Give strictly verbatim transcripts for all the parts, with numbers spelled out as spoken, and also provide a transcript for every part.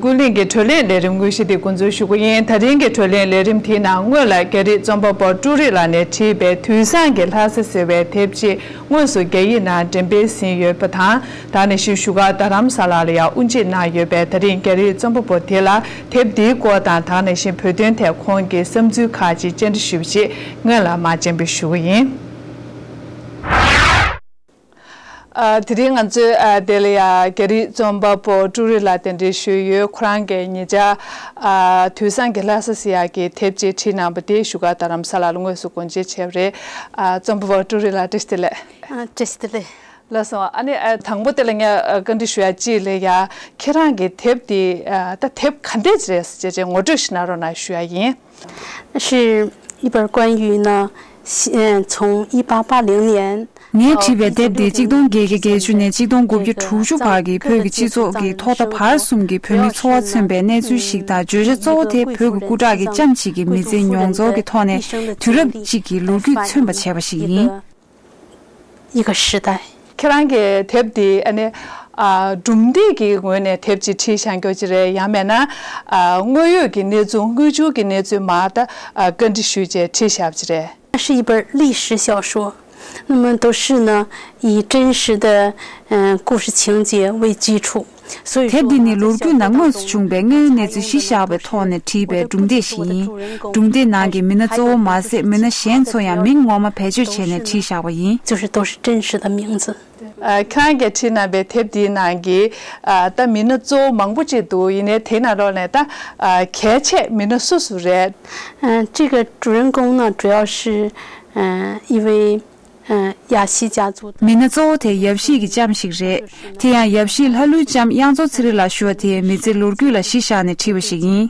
ཀུན་གླེང་གི་བགྲོ་གླེང་ལས་རིམ་དངོས་གཞི་དེ་འགོ་འཛུགས་ཞུ་གི་ཡིན། ད་རིང་གི་བགྲོ་གླེང་ལས་རིམ་དེའི་ནང་སྔོན་ལ་རྒྱ་རིགས་རྩོམ་པ་པོ་ཀྲུའུ་རི་ལགས་ནས་བྲིས་པའི་དུས་བཟང་གི་ལྷ་ས་ཟེར་བའི་དེབ་ཅིག་དངོས་སུ་རྒྱ་ཡིག་ནང་འགྲེམས་སྤེལ་ཟིན་ཡོད་པ་དང་། ད་ག་ནང་བཞིན་བཞུགས་སྒར་རྡ་རམ་ས་ལ་ལ་ཡང་དབུ་འབྱེད་གནང་ཡོད་པས། ད་རིང་རྒྱ་རིགས་རྩོམ་པ་པོ་དེ་ལ་དེབ་འདིའི་སྐོར་དང་། ད་ག་ནང་བཞིན་བོད་དོན་ཐད་ཁོང་གི་བསམ་ཚུལ་ཁག་ཅིག་བཅར་འདྲི་ཞུས་པ་ཅིག་སྔོན་ལ་མར་སྤྱན་འབུལ་ཞུ་གི་ཡིན། ཨ། དེ་རིང་ང་ཚོས་ཨ་དེ་ལ་ཡ་རྒྱ་རིགས་རྩོམ་པ་པོ་ཀྲུའུ་རི་ལགས་གདན་འདྲེན་ཞུས་ཡོད། ཁོ་རང་གིས་ཉེ་ཆར་ཨ་དུས་བཟང་གི་ལྷ་ས་ཟེར་ཡག་གི་དེབ་ཅིག་བྲིས་གནང་པ་དེ་བཞུགས་སྒར་རྡ་རམ་ས་ལ་ལ་དངོས་སུ་སྒོ་འབྱེད་བྱས་པ་རེད། ཨ། རྩོམ་པ་པོ་ཀྲུའུ་རི་ལགས་བཀྲ་ཤིས་བདེ་ལེགས། ཨ། བཀྲ་ཤིས་བདེ་ལེགས། ལགས་སོ། ཨ་ནི་ཨ་དང་པོ་དེ་ལ་ངས་ཨ་བཀའ་འདྲི་ཞུ་ཡ་གཅིག་ལ་ཡ། ཁྱེད་རང་གི་དེབ་དེ་ཨ་ད་དེབ་ག་འདྲས་ཅིག་རེད་ཟེར་བྱས་ངོ་སྤྲོད་ཞིག་གནང་རོགས་གནང་ཞུ་ཡ་ཡིན། 是一本关于呢，嗯，从一八八零年 ངས་བྲིས་པའི་དེབ་འདི་གཅིག་སྟོང་བརྒྱད་བརྒྱ་བརྒྱད་ཅུ་ནས་གཅིག་སྟོང་དགུ་བརྒྱ་དྲུག་ཅུ་བར་གྱི་བོད་ཀྱི་སྤྱི་ཚོགས་ཀྱི་ཐོག་མཐའ་བར་གསུམ་གྱི་བོད་མིའི་འཚོ་བ་མཚོན་པའི་གནས་ཚུལ་ཞིག་དང་། བརྗོད་བྱ་གཙོ་བོ་དེ་བོད་ཀྱི་སྐུ་དྲག་གིས་ཅམ་གཅིག་གི་མི་ཚེའི་མྱོང་ཚོར་གྱི་ཐོག་ནས་དུས་རབས་གཅིག་གི་ལོ་རྒྱུས་མཚོན་པར་བྱས་པ་ཞིག་ཡིན། 一个时代。 ཁྱེད་རང་གི་དེབ་འདི་ཨ་ནི་ཨ་གྲུབ་འབྲས་ཀྱི་ངོས་ནས་དེབ་ཅིག་བྲིས་བཞག་རྒྱུ་ཅིག་རེད། ཡང་མིན་ན་ཨ་དངོས་ཡོད་ཀྱི་གནས་ཚུལ། དངོས་བྱུང་གི་གནས་ཚུལ་མར་ད་ཨ་བཀའ་འདྲི་ཞུས་བྱས་བྲིས་བཞག་པ་ཅིག་རེད། 它是一本历史小说，那么都是呢以真实的嗯故事情节为基础，所以说 དེབ་འདི་ནི་ལོ་རྒྱུས་ནང་དངོས་སུ་བྱུང་བའི་དངོས་ཡོད་གནས་ཚུལ་གཞི་བཞག་པའི་ཐོག་ནས་བྲིས་པའི་གྲུབ་འབྲས་ཤིག་ཡིན། གྲུབ་འབྲས་ནང་གི་མི་སྣ་གཙོ་བོ་མ་ཟད་མི་སྣ་གཞན་ཚོ་ཡང་མིང་ངོ་མ་བེད་སྤྱོད་བྱས་ནས་བྲིས་བཞག་པ་ཡིན། 就是都是真实的名字。 ཨ། ཁྱེད་རང་གིས་བྲིས་གནང་པའི་དེབ་འདིའི་ནང་གི་ཨ་ད་མི་སྣ་གཙོ་བོ་མང་པོ་ཅིག་འདུག་ཡིན་ནའི་དེའི་ནང་ལོགས་ནས་ད་ཨ་གལ་ཆེ་མི་སྣ་སུ་སུ་རེད། 嗯，这个主人公呢，主要是嗯一位嗯亚细家族的 མི་སྣ་གཙོ་བོ་དེ་ཡབ་གཞིས་ཀྱི་ལྕམ་ཞིག་རེད། དེ་ཡང་ཡབ་གཞིས་ལྷ་ལུས་ལྕམ་དབྱངས་མཚོ་ཚེ་རིང་ལགས་ཞུ་བ་དེའི་མི་ཚེའི་ལོ་རྒྱུས་ལ་གཞི་བཞག་ནས་བྲིས་པ་ཞིག་ཡིན།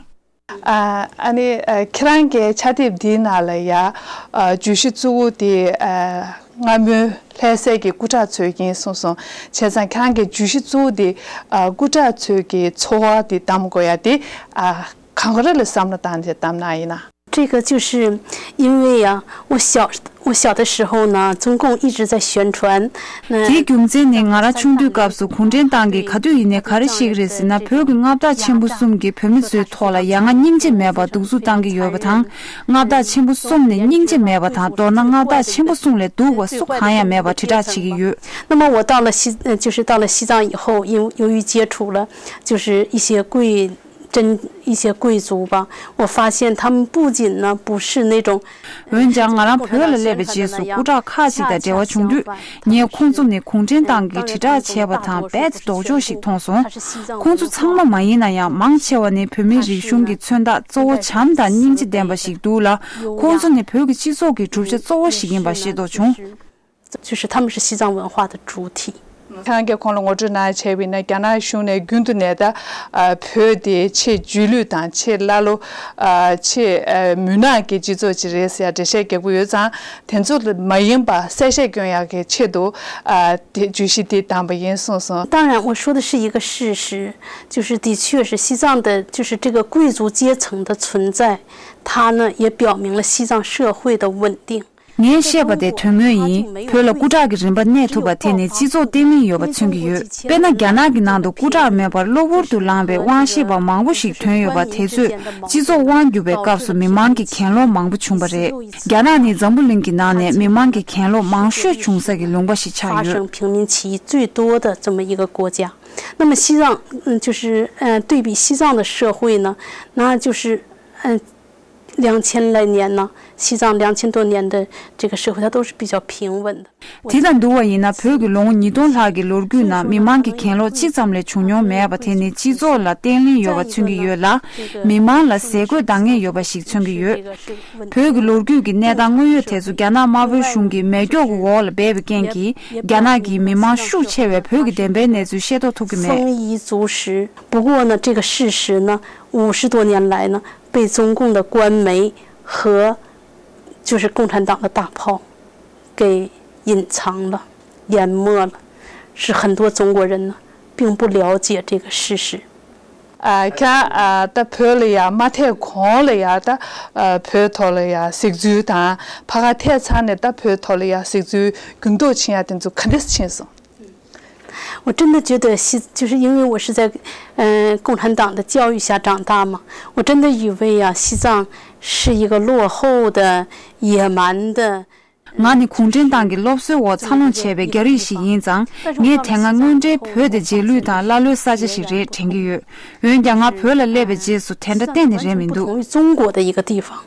ཨ་ཨ་ནི་ཨ་ཁྱེད་རང་གི་ཕྱག་དེབ་འདིའི་ནང་ལ་ཡ་ཨ་བརྗོད་གཞི་གཙོ་བོ་དེ་ཨ་སྔ་མོའི་ལྷ་སའི་གི་སྐུ་དྲག་ཚོ་ཡིན་གསུངས་སོང་། བྱས་ཙང་ཁྱེད་རང་གི་བརྗོད་གཞི་གཙོ་བོ་དེ་ཨ་སྐུ་དྲག་ཚོ་གི་འཚོ་བ་དེ་གདམ་དགོས་ཡ་དེ་ཨ་གང་ག་རེ་ལ་བསམ་བློ་བཏང་བྱས་གདམ་གནང་ཡིན་ན། 这个就是因为呀，我小我小的时候呢，中共一直在宣传，那 དེའི་རྒྱུ་མཚན་ནི་ང་རང་ཆུང་དུས་སྐབས་སུ་གུང་ཁྲན་ཏང་གིས་ག་དུས་ཡིན་ནའི་ག་རེ་བཤད་ཀྱི་རེད་ཟེར་ན། བོད་ཀྱི་མངའ་བདག་ཆེན་པོ་གསུམ་གྱིས་བོད་མི་ཚོའི་ཐོག་ལ་ཡ་ང་སྙིང་རྗེ་མེད་པར་གདུག་རྩུབ་བཏང་གི་ཡོད་པ་དང་། མངའ་བདག་ཆེན་པོ་གསུམ་ནི་སྙིང་རྗེ་མེད་པ་དང་། མདོར་ན་མངའ་བདག་ཆེན་པོ་གསུམ་ལས་སྡུག་པ་སུ་གང་ཡང་མེད་པར་དྲིལ་བསྒྲགས་བྱེད་ཀྱི་ཡོད། 那么我到了西，呃，就是到了西藏以后，因由于接触了，就是一些贵 真一些贵族吧，我发现他们不仅呢不是那种 འོན་ཀྱང་ང་རང་བོད་ལ་སླེབས་པའི་རྗེས་སུ་སྐུ་དྲག་ཁག་ཅིག་དང་འབྲེལ་བ་བྱུང་དུས། ངས་ཁོང་ཚོ་ནི་གུང་ཁྲན་ཏང་གིས་དྲིལ་བསྒྲགས་བྱས་པ་དང་རྦད་དེ་ལྡོག་ཕྱོགས་ཤིག་མཐོང་སོང་། ཁོང་ཚོ་ཚང་མ་མ་ཡིན་ན་ཡང་མང་ཆེ་བ་ནི་བོད་མིའི་རིག་གཞུང་གི་མཚོན་རྟགས་གཙོ་བོ་བྱམས་དང་སྙིང་རྗེ་ལྡན་པ་ཞིག་འདུག་ལ། ཁོང་ཚོ་ནི་བོད་ཀྱི་སྤྱི་ཚོགས་ཀྱི་གྲུབ་ཆ་གཙོ་བོ་ཞིག་ཡིན་པ་ཤེས་རྟོགས་བྱུང་། 就是他们是西藏文化的主体。 ཁྱེད་རང་གིས་ཁོང་ལ་ངོ་སྤྲོད་གནང་བྱས་པ་ཡིན་ན། རྒྱ་ནག་གཞུང་ནས་རྒྱུན་དུ་ནས་ད་ཨ་བོད་དེ་ཆེས་སྒྱིད་ལུག་དང་ཆེས་ཀླ་ཀློ། ཨ་ཆེས་ཨ་མུན་ནག་གི་སྤྱི་ཚོགས་ཅིག་རེད་ཟེར་ཡ་འགྲེལ་བཤད་རྒྱག་གི་ཡོད་ཙང་། དེ་ཚོ་ལ་མ་ཡིན་པ་གསལ་བཤད་སྐྱོན་ཡག་གི་ཆེད་དུ་ཨ་དེ་བརྗོད་གཞི་དེ་བདམས་པ་ཡིན་གསུངས་སོང་། 当然，我说的是一个事实，就是的确是西藏的，就是这个贵族阶层的存在，它呢也表明了西藏社会的稳定。 ངས་བཤད་པ་དེ་དོན་དངོས་ཡིན། བོད་ལ་སྐུ་དྲག་གི་རིམ་པ་གནས་ཐུབ་པ་དེ་ནི་སྤྱི་ཚོགས་བརྟན་ལྷིང་ཡོད་པ་མཚོན་གྱི་ཡོད། དཔེར་ན། རྒྱ་ནག་གི་ནང་དུ་སྐུ་དྲག་མེད་པར་གློ་བུར་དུ་ལངས་པའི་དབང་ཤེད་པ་མང་པོ་ཞིག་ཐོན་ཡོད་པ་དེ་ཚོས་སྤྱི་ཚོགས་དབང་བསྒྱུར་བའི་སྐབས་སུ་མི་མང་གི་གྱེན་ལོག་མང་པོ་བྱུང་བ་རེད། རྒྱ་ནག་ནི་འཛམ་བུ་གླིང་གི་ནང་ནས་མི་མང་གི་གྱེན་ལོག་མང་ཤོས་བྱུང་ས་ཀྱི་ལུང་པ་ཞིག་ཆགས་ཡོད། 发生平民起义最多的这么一个国家。那么西藏，嗯，就是，呃，对比西藏的社会呢，那就是，嗯， 两千来年呢，西藏两千多年的这个社会，它都是比较平稳的。 དེ་དང་བསྡུར་བ་ཡིན་ན། བོད་ཀྱི་ལོ་ངོ་ཉིས་སྟོང་ལྷག་གི་ལོ་རྒྱུས་ནང་མི་མང་གི་གྱེན་ལོག་གཅིག་ཙམ་ལས་བྱུང་མྱོང་མེད་པ་དེ་ནི་སྤྱི་ཚོགས་ལ་བརྟན་ལྷིང་ཡོད་པ་མཚོན་གྱི་ཡོད་ལ། མི་མང་ལ་ཟས་གོས་འདང་ངེས་ཡོད་པ་ཞིག་མཚོན་གྱི་ཡོད། བོད་ཀྱི་ལོ་རྒྱུས་ཀྱི་གནས་སྟངས་དངོས་ཡོད་དེ་ཚོ་རྒྱ་ནག་དམར་པོའི་གཞུང་གིས་མེ་སྒྱོགས་ཀྱི་འོག་ལ་སྦས་པའི་རྐྱེན་གྱིས། རྒྱ་ནག་གིས་མི་མང་ཤུགས་ཆེ་བས་བོད་ཀྱི་བདེན་པའི་གནས་ཚུལ་ཤེས་རྟོགས་ཐུབ་ཀྱི་མེད། 丰衣足食。不过呢，这个事实呢，五十多年来呢，被中共的官媒和就是共产党的大炮给隐藏了、淹没了，使很多中国人呢并不了解这个事实。 ཨ་ཁྱེད་ཨ་ད་བོད་ལ་ཡ་མ་ཐེ་གོང་ལ་ཡ་ད་ཨ་བོད་ཐོག་ལ་ཡ་གཟིགས་ཚུལ་དང་། ཕ་ག་ཐེ་ཚང་ནས་ད་བོད་ཐོག་ལ་ཡ་གཟིགས་ཚུལ་འགྱུར་ལྡོག་ཕྱིན་ཡ་དེ་ཚོ་ག་འདྲས་ཕྱིན་སོང་། 我真的觉得西，就是因为我是在，呃，共产党的教育下长大嘛，我真的以为啊，西藏是一个落后的、野蛮的。 ང་ནི་གུང་ཁྲན་ཏང་གི་སློབ་གསོའི་འོག་འཚར་ལོངས་བྱས་པའི་རྒྱ་རིགས་ཤིག་ཡིན་ཙང་། ངས་དེ་སྔ་དངོས་འབྲེལ་བོད་དེ་རྗེས་ལུས་དང་ཀླ་ཀློའི་ས་ཆ་ཞིག་རེད་དྲན་གྱི་ཡོད། འོན་ཀྱང་ང་བོད་ལ་སླེབས་པའི་རྗེས་སུ་དེ་འདྲ་གཏན་ནས་རེད་མི་འདུག 中国的一个地方，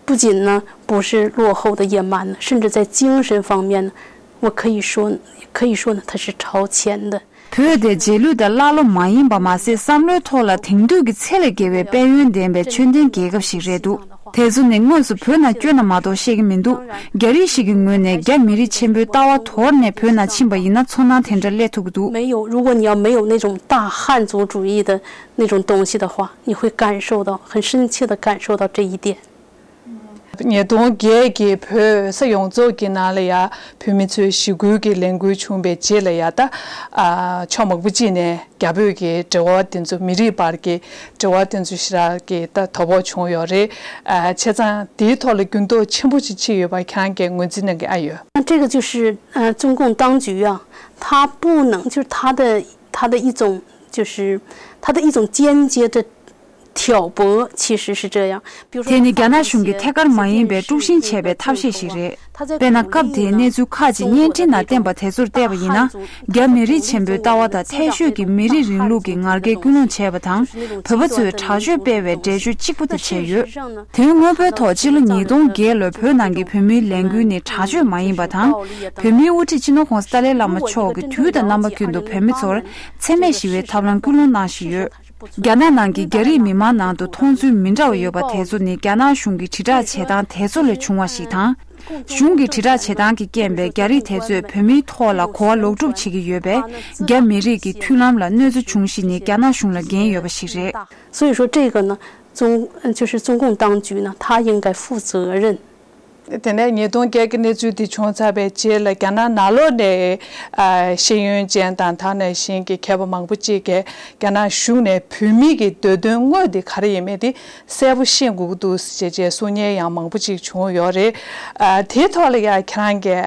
不仅呢不是落后的、野蛮的，甚至在精神方面呢，我可以说可以说呢，它是超前的。 བོད་དེ་རྗེས་ལུས་དང་ཀླ་ཀློ་མ་ཡིན་པ་མ་ཟད། བསམ་བློའི་ཐོག་ལ་དེང་དུས་ཀྱི་ཚད་ལས་བརྒལ་བའི་དཔལ་ཡོན་ལྡན་པའི་ཆོས་ལྡན་རྒྱལ་ཁབ་ཞིག་རེད་འདུག་དེ་ཚོ་ནི་དངོས་སུ་བོད་ནང་བསྐྱོད་ན་མ་གཏོགས་ཤེས་ཀྱི་མི་འདུག་རྒྱ་རིགས་ཤིག་གི་ངོས་ནས་རྒྱ་མི་རིགས་ཆེན་པོའི་ལྟ་བ་དོར་ནས་བོད་ནང་ཕྱིན་པ་ཡིན་ན་ཚོར་སྣང་དེ་འདྲ་སླེབས་ཐུབ་ཀྱི་འདུག 没有，如果你要没有那种大汉族主义的那种东西的话，你会感受到，很深切的感受到这一点。 ཉིས་སྟོང་བརྒྱད་ཀྱི་བོད་ས་ཡོངས་རྫོགས་ཀྱི་ནང་ལ་ཡ་བོད་མི་ཚོའི་ཞི་རྒོལ་གྱི་ལས་འགུལ་བྱུང་བའི་རྗེས་ལ་ཡ་ད་ཕྱོགས་མང་པོ་ཅིག་ནས་རྒྱ་བོད་ཀྱི་འབྲེལ་བ་དེ་ཚོ་མི་རིགས་བར་གྱི་འབྲེལ་བ་དེ་ཚོ་ཞེ་དྲག་གི་ད་དོ་ཕོག་བྱུང་ཡོད་རེད། བྱས་ཙང་དེའི་ཐོག་ལ་འགྱུར་ལྡོག་ཆེན་པོ་ཅིག་ཕྱིན་ཡོད་པ་ཁྱེད་རང་གིས་ངོས་འཛིན་གནང་གི་ཨ་ཡོད། 那这个就是呃，中共当局啊，他不能，就是他的他的一种，就是他的一种间接的挑拨，其实是这样。比如说， དེ་ནི་རྒྱ་ནག་གཞུང་གིས་ཐད་ཀར་མ་ཡིན་པའི་དཀྲུག་ཤིང་བྱས་པའི་ཐབས་ཤེས་ཤིག་རེད། དཔེར་ན་སྐབས་དེའི་གནས་ཚུལ་ཁག་ཅིག་བརྙན་འཕྲིན་ནང་བསྟན་པ་དེ་ཚོར་བལྟས་པ་ཡིན་ན། རྒྱ་མི་རིགས་ཆེན་པོའི་ལྟ་བ་དང་འཐད་ཤོས་ཀྱི་མི་རིགས་རིང་ལུགས་ཀྱི་ངར་སྐད་སྐུལ་སློང་བྱས་པ་དང་། བོད་པ་ཚོས་དྲག་སྤྱོད་སྤེལ་བའི་འགྲེལ་བརྗོད་གཅིག་པུ་དེ་བྱས་ཡོད། དོན་དངོས་པོའི་ཐོག་ཕྱི་ལོ་ཉིས་སྟོང་བརྒྱད་ལོར་བོད་ནང་གི་བོད་མིའི་ལས་འགུལ་ནི་དྲག་སྤྱོད་མ་ཡིན་པ་དང་། བོད་མིའི་དབུ་ཁྲིད་སྤྱི་ནོར་༸གོང་ས་ཏཱ་ལའི་བླ་མ་མཆོག་གིས་དུས་དང་རྣམ་པ་ཀུན་ཏུ་བོད་མི་ཚོར་འཚེ་མེད་ཞི་བའི་ཐབས་ལམ་སྐུལ་སློང་གནང་བཞིན་ཡོད། རྒྱ་ནག་ནང་གི་རྒྱ་རིགས་མི་མང་ནང་དུ་མཐོང་ཚུལ་མི་འདྲ་བ་ཡོད་པ་དེ་ཚོ་ནི་རྒྱ་ནག་གཞུང་གི་དྲིལ་བསྒྲགས་བྱེད་སྟངས་དེ་ཚོ་ལས་བྱུང་བ་ཞིག་དང་། གཞུང་གི་དྲིལ་བསྒྲགས་བྱེད་སྟངས་ཀྱི་རྐྱེན་པས་རྒྱ་རིགས་དེ་ཚོས་བོད་མིའི་ཐོག་ལ་གོ་བ་ལོག་སྒྲུབ་བྱེད་ཀྱི་ཡོད་པས། རྒྱ་མི་རིགས་ཀྱི་མཐུན་ལམ་ལ་གནོད་འཚེ་བྱུང་གཞི་ནི་རྒྱ་ནག་གཞུང་ལ་འགན་ཡོད་པ་ཞིག་རེད། 所以说这个呢，中就是中共当局呢，他应该负责任。 དེ་ནས་ཉིས་སྟོང་བརྒྱད་ཀྱི་གནས་ཚུལ་འདི་བྱུང་ཚར་བའི་རྗེས་ལ་རྒྱ་ནག་ནང་ལོགས་ནས་ཤེས་ཡོན་ཅན་དང་དེ་ནང་བཞིན་གྱི་མཁས་པ་མང་པོ་ཅིག་གིས་རྒྱ་ནག་གཞུང་ནས་བོད་མི་གི་འདོད་དོན་དངོས་དེ་ག་རེ་ཡིན་མིན་དེ་གསལ་པོ་ཤེས་དགོས་ཀྱི་འདུག་ཅེས་ཅེས་གསུང་མཁན་ཡང་མང་པོ་ཅིག་བྱུང་ཡོད་རེད། དེའི་ཐོག་ལ་ཡང་ཁྱེད་རང་གིས་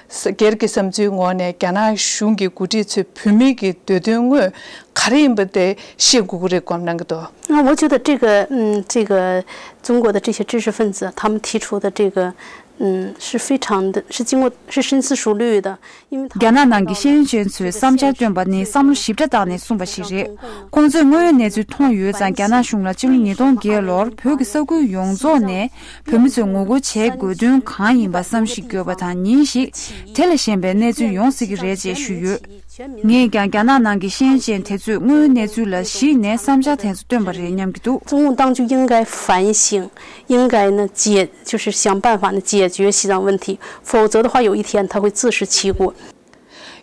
སྒེར་གྱི་བསམ་ཚུལ་ངོས་ནས་རྒྱ་ནག་གཞུང་གི་འགོ་ཁྲིད་ཚོས་བོད་མི་གི་འདོད་དོན་དངོས་ག་རེ་ཡིན་པ་དེ་ཤེས་དགོས་ཀྱི་རེད་དགོངས་གནང་གི་འདུག 那我觉得这个，嗯，这个中国的这些知识分子，他们提出的这个，嗯，是非常的，是经过，是深思熟虑的，因为他 རྒྱ་ནག་ནང་གི་ཤེས་ཡོན་ཅན་ཚོས་བསམ་འཆར་བཏོན་པ་ནི་བསམ་བློ་ཞིབ་ཕྲ་བཏང་ནས་གསུངས་པ་ཞིག་རེད། ཁོང་ཚོས་དངོས་ཡོད་གནས་ཚུལ་མཐོང་ཡོད་ཙང་རྒྱ་ནག་གཞུང་ལ་ཕྱི་ལོ་ཉིས་སྟོང་བརྒྱད་ལོར་བོད་ཀྱི་ས་ཁུལ་ཡོངས་རྫོགས་ནས་བོད་མི་ཚོས་ངོ་རྒོལ་བྱེད་དགོས་དོན་གང་ཡིན་པ་བསམ་གཞིག་དགོས་པ་དང་། ཉིན་ཞིག་དེ་ལས་གཞན་པའི་གནས་ཚུལ་ཡོང་སྲིད་ཀྱི་རེད་ཅེས་ཞུས་ཡོད། ངས་ཀྱང་རྒྱ་ནག་ནང་གི་ཤེས་ཡོན་ཅན་དེ་ཚོས་དངོས་ཡོད་གནས་ཚུལ་ལ་གཞིགས་ནས་བསམ་འཆར་དེ་ཚོ་བཏོན་པ་རེད་སྙམ་གྱི་འདུག 中共当局应该反省，应该呢解，就是想办法呢解决西藏问题，否则的话，有一天他会自食其果。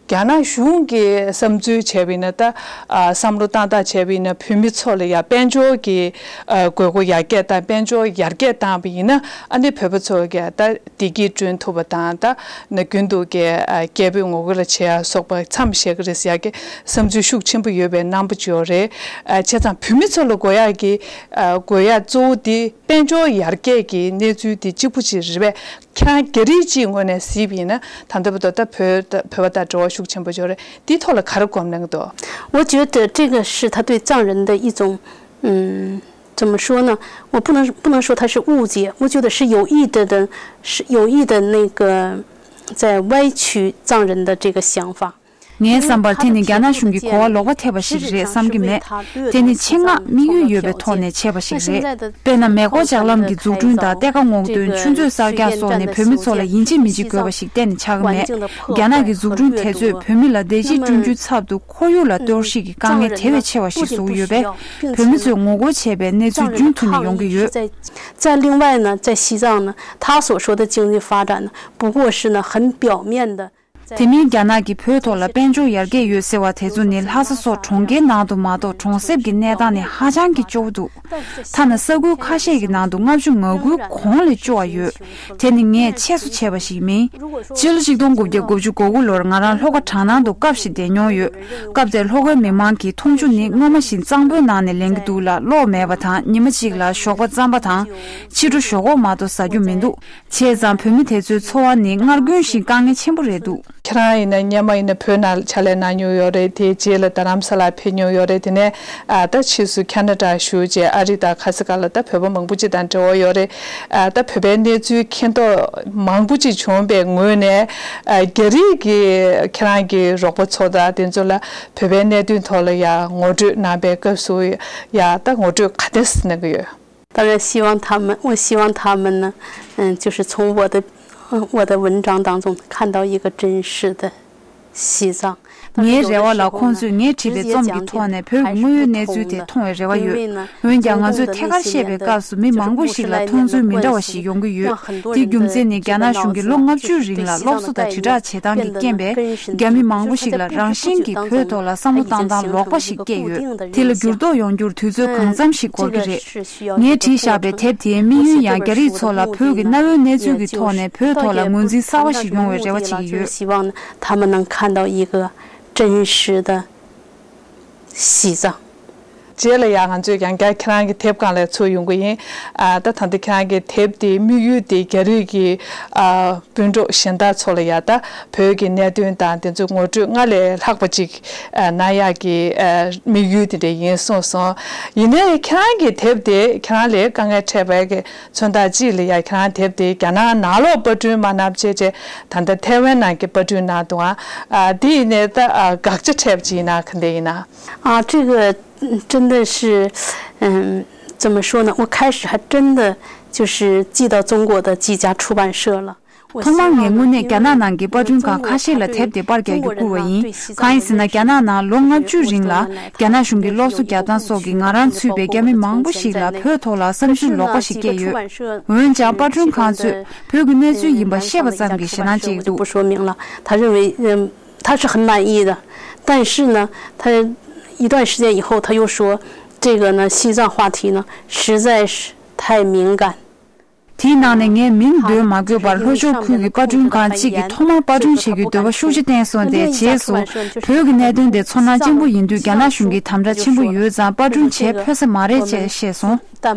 རྒྱ་ནག་གཞུང་གི་བསམ་ཚུལ་བྱས་པ་ཡིན་ན་ད་བསམ་བློ་བཏང་སྟངས་བྱས་པ་ཡིན་ན་བོད་མི་ཚོ་ལ་ཡ་དཔལ་འབྱོར་གྱི་དགོས་མཁོ་ཡར་རྒྱས་དང་དཔལ་འབྱོར་ཡར་རྒྱས་བཏང་བ་ཡིན་ན་ཨ་ནི་བོད་པ་ཚོ་གི་ད་བདེ་སྐྱིད་བསྐྲུན་ཐུབ་པ་དང་ད་ནི་རྒྱུན་དུ་གི་སྐད་འབོད་ངོ་རྒོལ་བྱེད་ཡ་སོགས་པ་མཚམས་བཞག་གི་རེད་ཟེར་ཡ་གི་བསམ་ཚུལ་ཤུགས་ཆེན་པོ་ཡོད་པའི་རྣམ་པ་ཅིག་ཡོད་རེད། བྱས་ཙང་བོད་མི་ཚོ་ལ་དགོས་ཡ་གི་དགོས་ཡ་གཙོ་བོ་དེ་དཔལ་འབྱོར་ཡར་རྒྱས་ཀྱི་གནས་ཚུལ་དེ་གཅིག་པུ་ཅིག་རེད་པས། ཁྱེད་རང་རྒྱ་རིགས་ཅིག་ངོས་ནས་གཟིགས་པ་ཡིན་ན་ད་ལྟ་བར་དུ་ད་བོད་བོད་པ་དང་འབྲེལ་བ་ཤུགས་ཆེན་པོ་ཡོད་རེད། འདིའི་ཐོག་ལ་ག་རེ་སྒོམ་གནང་གི་འདུག 我觉得这个是他对藏人的一种，嗯，怎么说呢？我不能不能说他是误解，我觉得是有意的的，是有意的那个在歪曲藏人的这个想法。 ངའི་བསམ་པར་དེ་ནི་རྒྱ་ནག་གཞུང་གིས་གོ་བ་ལོག་པ་ཐེབས་པ་ཞིག་རེད་བསམ་གྱི་མེད། དེ་ནི་ཆེད་མངགས་དམིགས་ཡུལ་ཡོད་པའི་ཐོག་ནས་བྱས་པ་ཞིག་རེད། དཔེར་ན་མེ་འཁོར་ལྕགས་ལམ་གྱི་འཛུགས་སྐྲུན་དང་གཏེར་ཁ་སྔོག་འདོན་ཆུ་མཛོད་གསར་རྒྱག་སོགས་ནི་བོད་མི་ཚོ་ལ་ཡིན་གཅིག་མིན་གཅིག་དགོས་པ་ཞིག་གཏན་ནས་ཆགས་ཀྱི་མེད། རྒྱ་ནག་གི་འཛུགས་སྐྲུན་དེ་ཚོས་བོད་མི་ལ་བདེ་སྐྱིད་བསྐྲུན་རྒྱུའི་ཚབ་ཏུ་ཁོར་ཡུག་ལ་གཏོར་བཤིག་གི་དཀའ་ངལ་དེ་བས་ཆེ་བ་ཞིག་བཟོ་གི་ཡོད་པས། བོད་མི་ཚོས་ངོ་རྒོལ་བྱས་པའི་གནས་ཚུལ་རྒྱུན་མཐུད་ནས་ཡོང་གི་ཡོད། 在另外呢，在西藏呢，他所说的经济发展呢，不过是呢很表面的。 དེ་མིན་རྒྱ་ནག་གིས་བོད་ཐོག་ལ་དཔལ་འབྱོར་ཡར་རྒྱས་ཡོད་ཟེར་བ་དེ་ཚོ་ནི་ལྷ་ས་སོགས་གྲོང་ཁྱེར་ནང་དུ་མ་གཏོགས་གྲོང་གསེབ་ཀྱི་གནས་སྟངས་ནི་ཧ་ཅང་གི་སྐྱོ་བོ་འདུག་ཐ་ན་ས་ཁུལ་ཁ་ཤས་ཀྱི་ནང་དུ་ལྔ་བཅུ་ང་དགུའི་གོང་ལས་སྐྱོ་བ་ཡོད། དེ་ནི་ངས་ཆེ་སུ་བྱས་པ་ཞིག་མིན། སྤྱི་ལོ་ཆིག་སྟོང་དགུ་བརྒྱ་དགུ་བཅུ་གོ་དགུ་ལོར་ང་རང་ལྷོ་ཁ་བྲག་ནང་དུ་སྐབས་ཤིག་བསྡད་མྱོང་ཡོད། སྐབས་དེར་ལྷོ་ཁའི་མི་མང་གི་མཐོང་ཆུང་ནི་སྔོན་མ་བཞིན་གཙང་པོའི་ནང་ནས་ལེན་གྱི་འདུག་ལ། གློག་མེད་པ་དང་ཉི་མ་གཅིག་ལ་ཞོགས་པ་རྩམ་པ་དང་ཕྱི་དྲོ་ཞོག་ཁོག་མ་གཏོགས་ཟ་རྒྱུ་མི་འདུག་བྱས་ཙང་བོད་མི་དེ་ཚོའི་འཚོ་བ་ནི་སྔར་རྒྱུན་བཞིན་དཀའ་ངལ་ཆེན་པོ་རེད་འདུག་ཁྱེད་རང་ཡིན་ན་སྔོན་མ་ཡིན་ན་བོད་ནང་ཕྱག་ལས་གནང་མྱོང་ཡོད་རེད། དེའི་རྗེས་ལ་རྡ་རམ་ས་ལར་ཕེབས་མྱོང་ཡོད་རེད། དེ་ནས་ཨ་ད་ཕྱིས་སུ་ཁ་ན་ཌ་བཞུགས་རྗེས་ཨ་རི་དང་ཁ་སི་ཀ་ལ་ད་བོད་པ་མང་པོ་ཅིག་དང་འབྲེལ་བ་ཡོད་རེད། ཨ་ད་བོད་པའི་གནས་ཚུལ་མཁྱེན་རྟོགས་མང་པོ་ཅིག་བྱུང་བའི་ངོས་ནས་ཨ་རྒྱ་རིགས་ཀྱི་ཁྱེད་རང་གི་རོགས་པ་ཚོ་དང་དེ་ཚོ་ལ་བོད་པའི་གནད་དོན་ཐོག་ལ་ཡ་ངོ་སྤྲོད་གནང་པའི་སྐབས་སུ་ཡ་ད་ངོ་སྤྲོད་ག་འདྲས་གནང་གི་ཡོད། 当然希望他们，我希望他们呢，嗯，就是从我的，嗯，我的文章当中看到一个真实的西藏。 ངའི་རེ་བ་ལ་ཁོང་ཚོས་ངས་བྲིས་པའི་རྩོམ་གྱི་ཐོག་ནས་བོད་ཀྱི་དངོས་ཡོད་གནས་ཚུལ་དེ་མཐོང་བའི་རེ་བ་ཡོད། འོན་ཀྱང་ང་ཚོས་ཐད་ཀར་བཤད་པའི་སྐབས་སུ་མི་མང་པོ་ཞིག་ལ་མཐོང་ཚུལ་མི་འདྲ་བ་ཞིག་ཡོང་གི་ཡོད། དེའི་རྒྱུ་མཚན་ནི་རྒྱ་ནག་གཞུང་གིས་ལོ་ལྔ་བཅུའི་རིང་ལ་སློབ་གསོ་དང་དྲིལ་བསྒྲགས་བྱེད་སྟངས་ཀྱི་རྐྱེན་པས་རྒྱ་མི་མང་པོ་ཞིག་ལ་རང་བཞིན་གྱིས་བོད་ཐོག་ལ་བསམ་བློ་བཏང་སྟངས་ལོག་པ་ཞིག་སྐྱེས་ཡོད། དེ་ལ་འགྱུར་ལྡོག་ཡོང་རྒྱུར་དུས་ཚོད་གང་འཚམ་ཞིག་འགོར་གྱི་རེད། ངས་བྲིས་བཞག་པའི་དེབ་དེའི་དམིགས་ཡུལ་ཡང་རྒྱ་རིགས་ཚོ་ལ་བོད་ཀྱི་གནའ་བོའི་གནས་ཚུལ་གྱི་ཐོག་ནས་བོད་ཐོག་ལ་ངོས་འཛིན་གསར་བ་ཞིག་ཡོང་བའི་རེ་བ་བྱེད་ཀྱི་ཡོད། 希望呢，他们能看到一个真实的西藏。 རྗེས་ལ་ཡང་ང་ཚོས་ཡང་བསྐྱར་ཁྱེད་རང་གི་དེབ་སྒང་ལ་ཚུར་ཡོང་གི་ཡིན། ཨ་ད་ད་ལྟ་ཁྱེད་རང་གི་དེབ་དེའི་དམིགས་ཡུལ་དེ་རྒྱ་རིགས་ཀྱི་ཨ་སྤུན་གྲོགས་གཞན་དག་ཚོ་ལ་ཡ་ད་བོད་ཀྱི་གནད་དོན་དང་དེ་ཚོ་ངོ་སྤྲོད་སྔར་ལས་ལྷག་པ་ཅིག་ཨ་གནང་ཡག་གི་ཨ་དམིགས་ཡུལ་དེ་འདྲ་ཡིན་གསུངས་སོང་། ཡིན་ནའི་ཁྱེད་རང་གི་དེབ་དེ་ཁྱེད་རང་ལ་དཀའ་ངལ་འཕྲད་པའི་གི་མཚོན་རྟགས་གཅིག་ལ་ཡ་ཁྱེད་རང་དེབ་དེ་རྒྱ་ནག་ནང་ལོགས་པར་སྐྲུན་མ་གནང་བྱས་བྱས་ད་ལྟ་ཐའེ་ཝན་ནང་གི་པར་སྐྲུན་གནང་འདུག་ཨ་དེ་ཡིན་ནའི་ད་ཨ་དགག་བྱ་འཕྲད་པ་ཅིག་ཡིན་ན་ག་འདྲ་ཡིན་ན། 啊，这个嗯，真的是，嗯，怎么说呢？我开始还真的就是寄到中国的几家出版社了。 ཐོག་མར་ངས་དངོས་གནས་རྒྱ་ནག་ནང་གི་པར་སྐྲུན་ཁང་ཁ་ཤས་ལ་དེབ་དེ་པར་རྒྱག་རྒྱུ་བསྐུར་བ་ཡིན། གང་ཡིན་ཟེར་ན་རྒྱ་ནག་ནང་ལོ་ལྔ་བཅུའི་རིང་ལ་རྒྱ་ནག་གཞུང་གིས་སློབ་གསོ་རྒྱག་སྟངས་སོགས་ཀྱི་ང་རང་ཚུད་པའི་རྒྱ་མི་མང་པོ་ཞིག་ལ་བོད་ཐོག་ལ་བསམ་ཚུལ་ལོག་པ་ཞིག་སྐྱེས་ཡོད། འོན་ཀྱང་པར་སྐྲུན་ཁང་ཚོས་བོད་ཀྱི་གནས་ཚུལ་ཡིན་པ་ཤེས་པ་ཙམ་གྱིས་ཞེད་སྣང་སྐྱེ་གི་འདུག 他认为，嗯，他是很满意的，但是呢，他一段时间以后，他又说这个呢，西藏话题呢，实在是太敏感。 དེའི་ནང་ནས་ངས་མིང་འདོན་མ་དགོས་པར་ལྷོ་ཕྱོགས་ཁུལ་གྱི་པར་སྐྲུན་ཁང་གཅིག་གིས་ཐོག་མར་པར་སྐྲུན་བྱེད་རྒྱུའི་འདོད་པ་ཤུགས་ཆེ་བསྟན་སོང་སྟེ། རྗེས་སུ་བོད་ཀྱི་གནད་དོན་དེ་ཚོར་སྣང་ཆེན་པོ་ཡིན་དུས་རྒྱ་ནག་གཞུང་གིས་དམ་དྲག་ཆེན་པོ་ཡོད་ཙང་པར་སྐྲུན་བྱེད་ཕོད་ས་མ་རེད་ཅེས་བཤད་སོང་།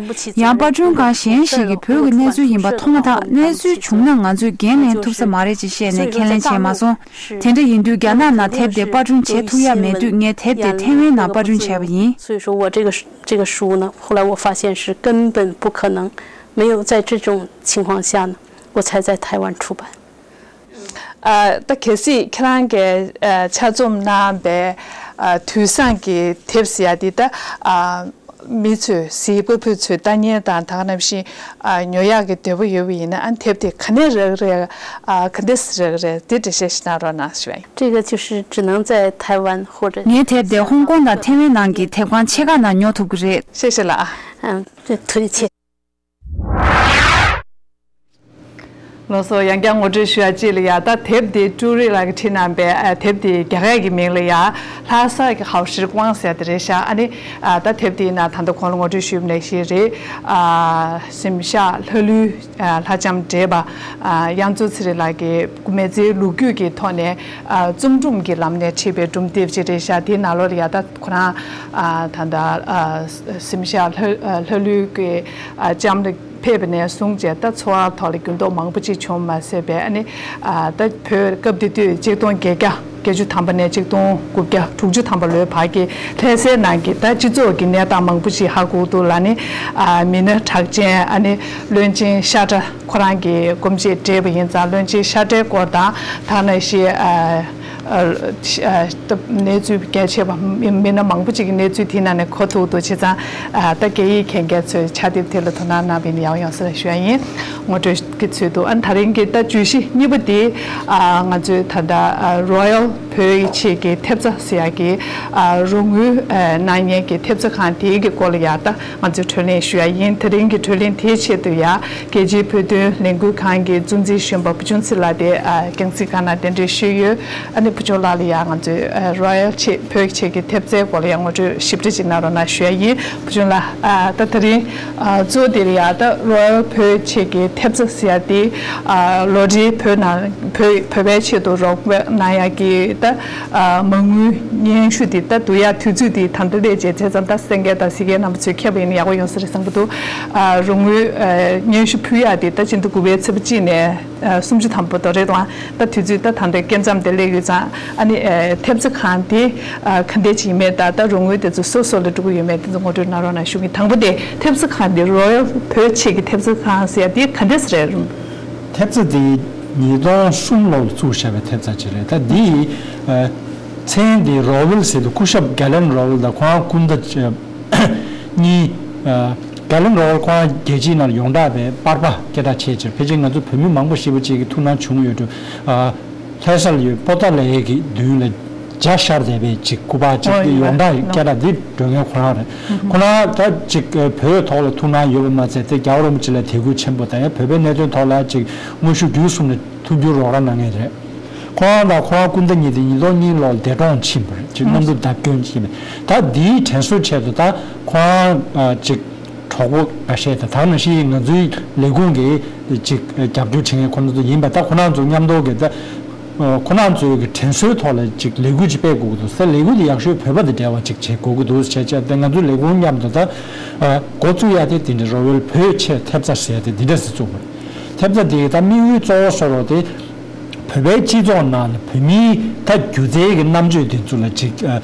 ཡང་པར་སྐྲུན་ཁང་གཞན་ཞིག་གིས་བོད་ཀྱི་གནས་ཚུལ་ཡིན་པ་མཐོང་མ་ཐག་གནས་ཚུལ་བྱུང་ན་ང་ཚོས་འགན་ལེན་ཐུབ་ས་མ་རེད་ཅེས་བཤད་ནས་ཁས་ལེན་བྱས་མ་སོང་། དེ་འདྲ་ཡིན་དུས་རྒྱ་ནག་ནང་དེབ་དེ་པར་སྐྲུན་བྱེད་ཐུབ་ཡ་མེད་དུས་ངས་དེབ་དེ་ཐའེ་ཝན་ནང་པར་སྐྲུན་བྱས་པ་ཡིན། 所以说我这个这个书呢，后来我发现是根本不可能，没有在这种情况下呢，我才在台湾出版。 ཨ་ད་གལ་སྲིད་ཁྱེད་རང་གིས་ཨ་ཆ་རྩོམ་གནང་བའི་ཨ་དུས་བཟང་གི་དེབ་ཟེར་ཡ་འདི་ད་ཨ་མི་ཚོས་གཟིགས་པ་པོ་ཚོས་ལྟ་མཁན་དང་ད་ག་ནང་བཞིན་ཨ་ཉོ་ཡག་གི་འདོད་པ་ཡོད་པ་ཡིན་ན་ཨ་དེབ་དེ་ག་ནས་རག་རེད། ཨ་ག་འདྲས་རག་རེད། དེ་འགྲེལ་བཤད་ཞིག་གནང་རོགས་གནང་ཞུ་བ་ཡིན། 这个就是只能在台湾或者 ངའི་དེབ་དེ་ཧོང་ཀོང་དང་ཐའེ་ཝན་ནང་གི་དེབ་ཁང་ཆེ་ཁག་ནང་ཉོ་ཐུབ་ཀྱི་རེད། 谢谢了啊。 嗯，对，对不起。 ལགས་སོ། ཡང་བསྐྱར་ངོ་སྤྲོད་ཞུ་ཡ་གཅིག་ལ་ཡ་ད་དེབ་དེ་ཀྲུའུ་རི་ལགས་ཀྱིས་བྲིས་གནང་པའི་ཨ་དེབ་དེ་རྒྱ་སྐད་ཀྱི་མིང་ལ་ཡ་ལྷ་ས་གི་ཧའོ་ཧྲི་ཀོང་ཟེར་དེ་རེད་ཤག་ཨ་ནི་ཨ་ད་དེབ་དེའི་ནང་ད་ལྟ་གོང་ལ་ངོ་སྤྲོད་ཞུས་པ་ནང་བཞིན་རེད། ཨ་གཟིམ་ཤག་ལྷ་ཀླུའི་ཨ་ལྷ་ལྕམ་བགྲེས་པ་ཨ་དབྱངས་མཚོ་ཚེ་རིང་ལགས་ཀྱིས་མི་ཚེའི་ལོ་རྒྱུས་ཀྱི་ཐོག་ནས་ཨ་རྩོམ་སྒྲུང་གི་ལམ་ནས་བྲིས་པའི་སྒྲུང་དེབ་ཅིག་རེད་ཤག་དེའི་ནང་ལོགས་ལ་ཡ་ད་ཁོ་རང་ཨ་ད་ལྟ་ཨ་གཟིམ་ཤག་ལྷ་ཨ་ལྷ་ཀླུའི་གི་ཨ་ལྕམ་ལ་ཕེབས་པ་ནས་བཟུང་བྱས་ད་འཚོ་བ་ཐོག་ལ་འགྱུར་ལྡོག་མང་པོ་ཅིག་བྱུང་མ་ཟད་པས། ཨ་ནི་ཨ་ད་བོད་སྐབས་དེ་དུས་ཆིག་སྟོང་བརྒྱད་བརྒྱ་བརྒྱད་ཅུ་ཐམ་པ་ནས་ཆིག་སྟོང་དགུ་བརྒྱ་དྲུག་ཅུ་ཐམ་པ་ལོའི་བར་གྱི་ལྷ་སའི་ནང་གི་ད་སྤྱི་ཚོགས་ཀྱི་གནས་སྟངས་མང་པོ་ཅིག་ཧ་གོ་འདུག་ལ། ཨ་ནི་ཨ་མི་སྣ་གྲགས་ཅན་ཨ་ནི་བློན་ཆེན་ཤ་ཁྲ་ཁོ་རང་གི་སྐུ་མཆེད་བགྲེས་པ་ཡིན་ཙང་བློན་ཆེན་ཤ་ཁྲའི་སྐོར་དང་ད་ནང་བཞིན་ཨ། ཨ་ཨ་གནས་ཚུལ་གལ་ཆེ་བ་མི་མི་སྣ་མང་པོ་ཅིག་གི་གནས་ཚུལ་དེའི་ནང་ནས་གོ་ཐུབ་འདུག་བྱས་ཙང་ཨ་ད་སྐད་ཡིག་མཁྱེན་མཁན་ཚོས་ཕྱག་དེབ་དེ་ལ་དོ་སྣང་གནང་བ་ཡིན་ན་ཡག་ཡོང་ས་རེད་ཞུ་ཡ་ཡིན། ངོ་སྤྲོད་ཀྱི་ཚུལ་དུ་ཨ་ད་རིང་གི་ད་བརྗོད་གཞི་གཉིས་པ་དེ་ཨ་ང་ཚོའི་ད་ལྟ་ཨ་རོ་ཡལ་བོད་ཡིག་ཆེད་ཀྱི་ཐེབས་རྩ་ཟེར་ཡ་གི་ཨ་རོགས་དངུལ་ཨ་གནང་མཁན་གྱི་ཐེབས་རྩ་ཁང་དེའི་གི་སྐོར་ལ་ཡ་ད་ང་ཚོས་གྲོས་གླེང་ཞུ་ཡ་ཡིན། དེ་རིང་གི་གྲོས་གླེང་དེའི་ཆེད་དུ་ཡ་རྒྱལ་སྤྱིའི་བོད་དོན་ལས་འགུལ་ཁང་གི་གཙོ་འཛིན་གཞོན་པ་བུ་ཆུང་ཚེ་ལགས་དེ་ཨ་རྒྱང་སྲིང་སྒང་ནས་གདན་འདྲེན་ཞུས་ཡོད། ཨ་ནི་ བུ་ཆུང་ལགས་ལ་ཡང་ང་ཚོའི་རོ་ཡལ་ཆེད་བོད་ཆེད་ཀྱི་ཐེབས་རྩའི་སྐོར་ལ་ཡང་ངོ་སྤྲོད་ཞིབ་ཕྲ་ཅིག་གནང་རོགས་གནང་ཞུ་ཡ་ཡིན། བུ་ཆུང་ལགས། ད་ད་རིང་གཙོ་བོ་དེ་ལ་ཡང་ད་རོ་ཡལ་བོད་ཆེད་ཀྱི་ཐེབས་རྩ་ཟེར་ཡ་དེ་ལོ་རེའི་བོད་ནང་བོད་བོད་པའི་ཆེད་དུ་རོགས་པ་གནང་ཡ་གི་ད་མ་དངུལ་སྙན་ཞུ་དེ་ད་བསྡུ་ཡ་དུས་ཚོད་དེ་ད་ལྟ་སླེབས་བྱས་བྱས་ཙང་ད་གསན་མཁན་དང་གཟིགས་མཁན་རྣམ་པ་ཚོས་མཁྱེན་པ་ཡིན་ན་ཡག་པོ་ཡོང་ས་རེད་བསམ་གྱི་འདུག་རོགས་དངུལ་སྙན་ཞུ་ཕུལ་ཡ་དེ་ད་སྤྱི་ཟླ་དགུ་པའི་ཚེས་པ་གཅིག་ནས། ཨ་སུམ་ཅུ་ཐམ་པ་དོ་རེད་དང་ད་དུས་ཚོད་ད་ད་ལྟ་སྐྱེལ་མཚམས་དེ་སླེབས་ཡོད་ཙང་ཨ་ནི་ཨ་ཐེབས་རྩ་ཁང་དེ་ཨ་ག་འདྲས་ཅིག་ཡིན་མེད་ད་ད་རོགས་དངུལ་དེ་ཚོ་སོ་སོ་ལ་འགྲོ་གི་ཡོད་མེད་དེ་ཚོ་ངོ་སྤྲོད་གནང་རོགས་གནང་ཞུ་གི། དང་པོ་དེ་ཐེབས་རྩ་ཁང་དེ་རོ་ཡལ་བོད་ཆེད་ཀྱི་ཐེབས་རྩ་ཁང་ཟེར་ཡ་དེ་ག་འདྲས་རེད། ཐེབས་རྩ་དེ་ཉིས་སྟོང་གསུམ་ལོར་བཙུགས་བཞག་པའི་ཐེབས་རྩ་ཅིག་རེད། ད་འདི་ཨ་མཚན་དེ་རོ་ཝེལ་ཟེར་དུས་སྐུ་ཞབས་གྷ་ལན་རོ་ཝེལ་དང་ཁོང་སྐུ་ཟླ་གཉིས། ཨ་གྷ་ལན་རོ་ཝེལ་ཁོང་རྒྱལ་སྤྱིའི་ནང་ཡོངས་གྲགས་པའི་པར་པ་སྐད་གྲགས་ཆེ་ཆེར་ཕལ་ཆེར་ང་ཚོ་བོད་མི་མང་པོ་ཞེ་པོ་ཅིག་གི་ཐུགས་སྣང་བྱུང་ཡོད་འགྲོ། ཨ་ལྷ་ས་ལ་ཡོད་པོ་ཏཱ་ལའི་གི་མདུན་ལ་མཇལ་བཞག་བསྡད་པའི་ཅིག་སྐུ་པར་ཅིག་ཨོ་ཡིན་ཡོངས་གྲགས་པ་སྐད་གྲགས་འདི་སྒྲོན་མཁན་ཁོ་རང་རེད། ཁོ་རང་ད་ཅིག་བོད་ཐོག་ལ་ཐུགས་སྣང་ཡོད་པ་མ་ཚད་དེ་རྒྱལ་བ་རིན་པོ་ཆེ་ལ་དད་གུས་ཆེན་པོ་དང་ཡང་བོད་པའི་གནད་དོན་ཐོག་ལ་ཅིག་དངོས་ཤུགས་བརྒྱུད་གསུམ་ནས་མཐུན་འགྱུར་རོགས་རམ་གནང་མཁན་རེད། ཁོ་རང་དང་ཁོ་རང་སྐུ་ཟླ་གཉིས་དེ་ཉིས་སྟོང་གཉིས་ལོར་འདས་གྲོངས་ཕྱིན་པ་རེད། ཅིག་གནམ་གྲུ་བརྡབ་སྐྱོན་ཕྱིན་པ་རེད། ད་འདིའི་དྲན་གསོའི་ཆེད་དུ་ད་ཁོ་རང་ཅིག་གྲོགས་པོ་འགའ་ཤས་དང་ད་ནང་བཞིན་ང་ཚོའི་ལས་ཁུངས་ཀྱི་ཅིག་རྒྱབ་སྐྱོར་བྱེད་མཁན་ཁོ་རང་ཚོ་ཡིན་པ་ད་ཁོ་རང་ཚོ་མཉམ་དུ་གི་ད་ཁོ་རང་ཚོའི་གི་དྲན་གསོའི་ཐོག་ལ་ཅིག་ལས་འགུལ་ཅིག་སྤེལ་དགོས་ཀྱི་འདུག་ཟེར། ལས་འགུལ་དེ་ཡག་ཤོས་བོད་པ་དང་འབྲེལ་བ་ཅིག་བྱེད་དགོས་ཀྱི་འདུག་བྱས་བྱས་ཏེ་ང་ཚོའི་ལས་ཁུངས་མཉམ་དུ་ད་འགོ་བཙུགས་ཡ་དེ་དེ་འདྲ་རོ་ཝེལ་བོད་ཆེད་ཐེབས་རྩ་ཟེར་ཡ་དེ་འདི་འདྲ་ཞིག་བཙུགས་པ་རེད། ཐེབས་རྩ་དེ་ད་དམིགས་ཡུལ་གཙོ་བོ་བཟོ་རོགས་དེ། བོད་པའི་སྤྱི་ཚོགས་ནང་ལ་བོད་མིའི་ད་སྒྱུ་རྩལ་གྱི་རྣམ་དཔྱོད་དེ་ཚོ་ལ་ཅིག་ཨ་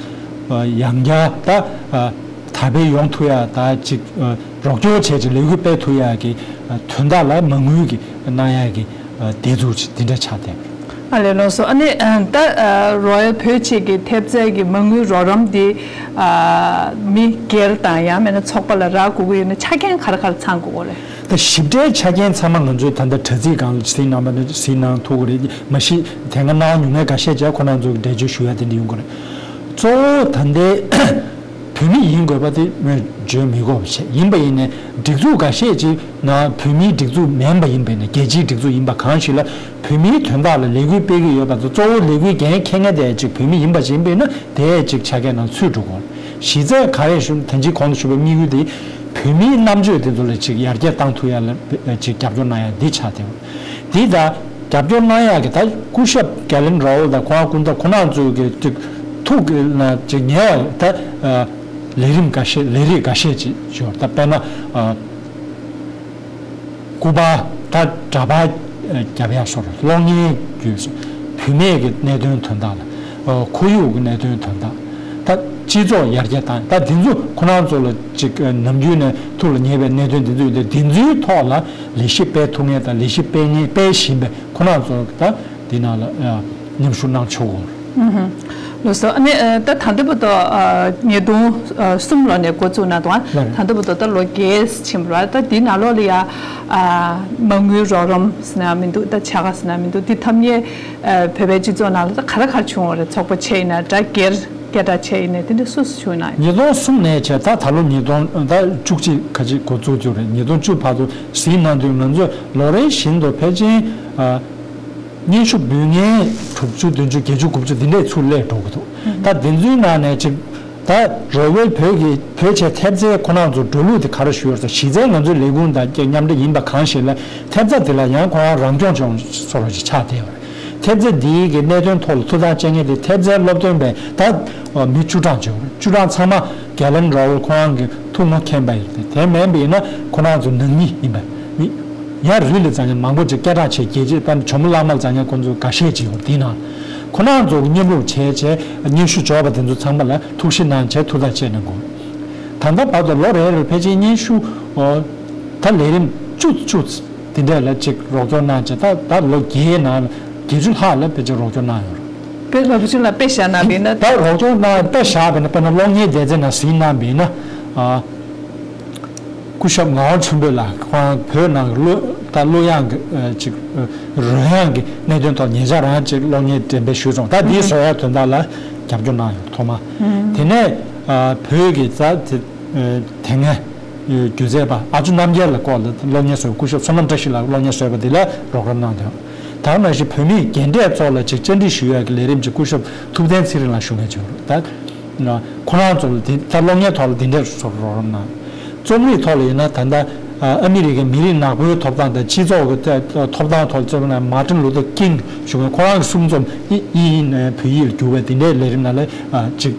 ཨ་ཡང་བསྐྱར་ད་ཨ་དར་སྤེལ་ཡོང་ཐུབ་ཡ་ད་ཅིག་ཨ་རོགས་སྐྱོར་བྱས་ཅིག་ལས་འགུལ་སྤེལ་ཐུབ་ཡ་གི་ཨ་དོན་དག་ལ་མ་དངུལ་གྱི་གནང་ཡ་གི་ཨ་སྡེ་ཚུགས་ཅིག་འདི་འདྲ་ཆགས་བསྡད་པ་རེད། ཨ་ལས་ལགས་སོ། ཨ་ནི་ཨ་ད་ཨ་རོ་ཡལ་བོད་ཆེད་ཀྱི་ཐེབས་རྩའི་གི་མ་དངུལ་རོགས་རམ་འདི་ཨ་མི་སྒེར་དང་ཡང་མིན་ན་ཚོགས་པ་ལ་རག་དགོས་ཀྱི་ཡོད་ན་ཆ་རྐྱེན་ག་རེ་ག་རེ་ཚང་དགོས་ཀྱི་རེད། ད་ཞིབ་ཕྲའི་ཆ་རྐྱེན་ཚང་མ་ང་ཚོས་ད་ལྟ་དྲ་ཚིགས་སྒང་ལ་གཟིགས་གནང་བ་ནི་གཟིགས་གནང་ཐུབ་ཀྱི་རེད། མ་གཞི་དེ་སྔ་གནང་མྱོང་མཁན་འགའ་ཤས་ཀྱང་ཁོ་རང་ཚོ་གི་འགྲེལ་བརྗོད་ཞུ་ཡ་དེ་འདྲ་ཡོང་གི་རེད། གཙོ་བོ་ད་ལྟའི་བོད་མི་ཡིན་དགོས་པ་དེ་ངོས་བརྗོད་མི་དགོས་པ་བྱས། ཡིན་པ་ཡིན་ནའི་སྒྲིག་འཛུགས་འགའ་ཤས་ཀྱི་ནང་བོད་མིའི་སྒྲིག་འཛུགས་མིན་པ་ཡིན་པ་ཡིན་ནའི་རྒྱལ་སྤྱིའི་སྒྲིག་འཛུགས་ཡིན་པ་གང་ཞིག་ལ་བོད་མིའི་དོན་དག་ལ་ལས་འགུལ་སྤེལ་གྱི་ཡོད་པ་ཚོ་གཙོ་བོ་ལས་འགུལ་འགན་འཁྱེར་མཁན་དེ་ཅིག་བོད་མི་ཡིན་པ་ཞིག་ཡིན་པ་ཡིན་ན་དེ་ཅིག་ཆ་རྐྱེན་ནང་ཚུད་འགྲོ་དགོས། གཞི་རྩའི་ག་རེ་ཞུ་ན་ད་ཅི་གོང་དུ་ཞུས་པའི་དམིགས་ཡུལ་དེ་བོད་མིའི་རྣམ་དཔྱོད་དེ་ཚོ་ལ་ཅིག་ཡར་རྒྱས་བཏང་ཐུབ་ཡ་ལ་ཅིག་རྒྱབ་སྐྱོར་གནང་ཡ་འདི་ཆགས་བསྡད་པ་འདི་ད་རྒྱབ་སྐྱོར་གནང་ཡ་གི་ད་སྐུ་ཞབས་གྷ་ལན་རོ་ཝེལ་དང་ཁོང་སྐུ་ཟླ་ཁོ་རང་ཚོའི་གི་ཅིག་ཐུགས་ཀྱི་ན་ཅིག་ཉེ་བ་ད་ལས་རིམ་འགའ་ཤས་ལས་རིགས་འགའ་ཤས་ཅིག་ཞུ་ད་དཔེར་ན། སྐུ་པར་ད་འདྲ་པར་རྒྱབ་ཡག་སོགས་གློག་བརྙན་བརྒྱུད་བུད་མེད་ཀྱི་གནད་དོན་དོན་དག་ལ་ཁོར་ཡུག་གི་གནད་དོན་དོན་དག་ད་སྤྱི་ཚོགས་ཡར་རྒྱས་བཏང་ད་འདི་ཚོ་ཁོ་རང་ཚོ་ལ་ཅིག་ནམ་རྒྱུན་ནས་ཐུགས་ལ་ཉེ་བའི་གནད་དོན་འདི་ཚོ་ཡོད་དེ་འདི་ཚོའི་ཐོག་ལ་ལས་གཞི་སྤེལ་ཐུབ་མཁན་དང་ལས་གཞི་སྤེལ་མཁན་སྤེལ་བཞིན་པའི་ཁོ་རང་ཚོ་ད། འདི་ནང་ལ་མཉམ་ཞུགས་གནང་ཆོག་གོ། ལགས་སོ། ཨ་ནི་ད་ད་ལྟ་བར་དུ་ཉིས་སྟོང་གསུམ་ལོ་ནས་འགོ་བཙུགས་གནང་དང་ད་ལྟ་བར་དུ་ད་ལོ་བརྒྱད་ཕྱིན་པ་རེད། ད་འདི་ནང་ལོགས་ལ་ཡ་མ་དངུལ་རོགས་རམ་ཟེར་ན་མི་འདུག་ད་བྱ་དགའ་ཟེར་ན་མི་འདུག་འདི་ཐོབ་མཁན་བོད་པའི་སྤྱི་ཚོགས་ནང་ལ་ད་ག་རེ་ག་རེ་བྱུང་བ་རེད། ཚོགས་པ་ཆེ་ཡིན་ན་འདྲ་སྒེར་སྐད་གྲགས་ཆེ་ཡིན་ན་དེ་འདྲ་སུ་སུ་བྱུང་ན། ཉིས་སྟོང་གསུམ་ནས་བྱས་ད་ད་ལོ་ཉིས་སྟོང་ད་བཅུ་གཅིག་ཁ་ཅིག་འགོ་བཙུགས་རྒྱུ་རེད། ཉིས་སྟོང་བཅུ་བར་དུ་གཟིགས་གནང་དུས་ང་ཚོས་ལོ་རེ་བཞིན་དུ་ཕལ་ཆེར། སྙན་ཞུ་འབུལ་མཁན་དྲུག་ཅུ་བདུན་ཅུ་བརྒྱད་ཅུ་དགུ་བཅུ་འདི་འདྲས་ཚུར་སླེབས་འགྲོ་གི་འདུག་ད་འདི་ཚོའི་ནང་ནས་ཅིག་ད་རོ་ཝེལ་བོད་ཀྱི་བོད་ཆེད་ཐེབས་རྩའི་ཁོ་རང་ཚོ་འགྲོ་ལུགས་དེ་ག་རེ་ཞུ་ཡོད་ཟེར་གཞི་རྩའི་ང་ཚོའི་ལས་ཁུངས་དང་མཉམ་འབྲེལ་ཡིན་པ་གང་ཞིག་ལ་ཐེབས་རྩ་དེ་ལ་ཡང་ཁོ་རང་རང་སྐྱོང་ལྗོངས་བཟོ་འདྲ་ཅིག་ཆགས་བསྡད་ཡོད་རེད། ཐེབས་རྩ་འདིའི་གི་གནད་དོན་ཐོག་ལ་ཐུགས་འཚབ་བཅངས་མཁན་དེ་ཐེབས་རྩའི་སློབ་སྟོན་པའི་ད་མི་བཅུ་གྲངས་ཅིག་ཡོད་རེད། བཅུ་གྲངས་ཚང་མ་གྷ་ལན་རོ་ཝེལ་ཁོ་རང་གི་ཐུགས་མ་མཁྱེན་པ་ཡིན་ཏེ། དེ་མིན་པ་ཡིན་ན་ཁོ་རང་ཚོ་ནང་མི་ཡིན་པ་མི་ཡར་རི་ལ་འཛེགས་མཁན་མང་པོ་ཅིག་སྐད་གྲགས་ཆེ་རྒྱལ་གཅེས་དཔལ་ཇོ་མོ་གླང་མ་ལ་འཛེགས་མཁན་ཁོ་ཚོ་འགའ་ཤས་ཅིག་ཡོད་དེའི་ནང་ཁོ་རང་ཚོ་མཉམ་རུབ་བྱས་བྱས་སྙན་ཞུ་འབྱོར་བ་དེ་ཚོ་ཚང་མ་ལ་ཐུགས་ཞིབ་གནང་བྱས་ཐུགས་ཐག་བཅད་གནང་དགོས། ད་ལྟ་བར་དུ་ལོ་རེ་རེར་ཕལ་ཆེར་སྙན་ཞུ་ད་ལས་རིམ་བཅུ་བཅུ་དེ་འདྲས་ལ་ཅིག་རོགས་སྐྱོར་གནང་བྱས་ད་ད་ལོ་བརྒྱད་ནང་བརྒྱད་ཅུ་ལྷག་ལ་ཕལ་ཆེར་རོགས་སྐྱོར་གནང་ཡོད་རེད། དཔེ་ལ་བུ་ཆུང་ལ་དཔེ་བཞག་ན་བས་ན། ད་རོགས་སྐྱོར་གནང་དཔེ་བཞག་པས་ན་དཔེར་ན་གློག་བརྙན་སྡེ་ཚན་ནང་གཟིགས་གནང་བས་ན། ཨ། སྐུ་ཞབས་ངག་དབང་ཆོས་འཕེལ་ལགས་ཁོང་བོད་ནང་གི་གློག་ད་གློག་ཡངས་ཀྱི་ཨ་ཅིག་ཨ་རོལ་དབྱངས་ཀྱི་གནད་དོན་ཐོག་ཉེ་ཆར་རང་ཅིག་གློག་བརྙན་འགྲེམས་སྤེལ་ཞུས་སོང་། ད་འདིའི་བཟོ་ཡ་དོན་དག་ལ་རྒྱབ་སྐྱོར་གནང་ཡོད་ཐོག་མ། དེ་ནས་ཨ་བོད་ཀྱི་ད་དེ་ཨ་དེ་སྔའི་སྒྱུ་རྩལ་པ་ཨ་ཅོ་རྣམ་རྒྱལ་ལ་སྐོར་ལ་གློག་བརྙན་བཟོས། སྐུ་ཞབས་བསོད་ནམས་བཀྲ་ཤིས་ལགས་གློག་བརྙན་བཟོས་པ་འདི་ལ་རོགས་རམ་གནང་དོན། ད་ ད་ག་ནང་བཞིན་བོད་མིའི་རྒན་གྲས་ཚོ་ལ་ཅིག་བཅར་འདྲི་ཞུ་ཡག་གི་ལས་རིམ་ཅིག་སྐུ་ཞབས་ཐུབ་བསྟན་ཚེ་རིང་ལགས་ཞུ་མཁན་ཅིག་ཡོད་རེད། ད་ཁོ་རང་ཚོ་ལ་དེ་ད་གློག་བརྙན་ཐོག་ལ་དེ་འདྲའི་བཟོ་རོགས་རམ་གནང་། རྩོམ་རིག་ཐོག་ལ་ཡིན་ན་ད་ལྟ་ཨ་མི་རི་ཀའི་མི་རིགས་ནག་པོའི་ཐོབ་ཐང་དང་སྤྱི་ཚོགས་ཀྱི་ཐོབ་ཐང་ཐོག་ལ་རྩོམ་ན་མར་ཏིན་ལུ་ཐར་ཀིང་ཞུ་མཁན་ཁོ་རང་གི་གསུང་རྩོམ་དབྱིན་ཡིག་ནས་བོད་ཡིག་ལ་བསྒྱུར་བའི་དེ་འདྲའི་ལས་རིམ་ནང་ལ་ཅིག་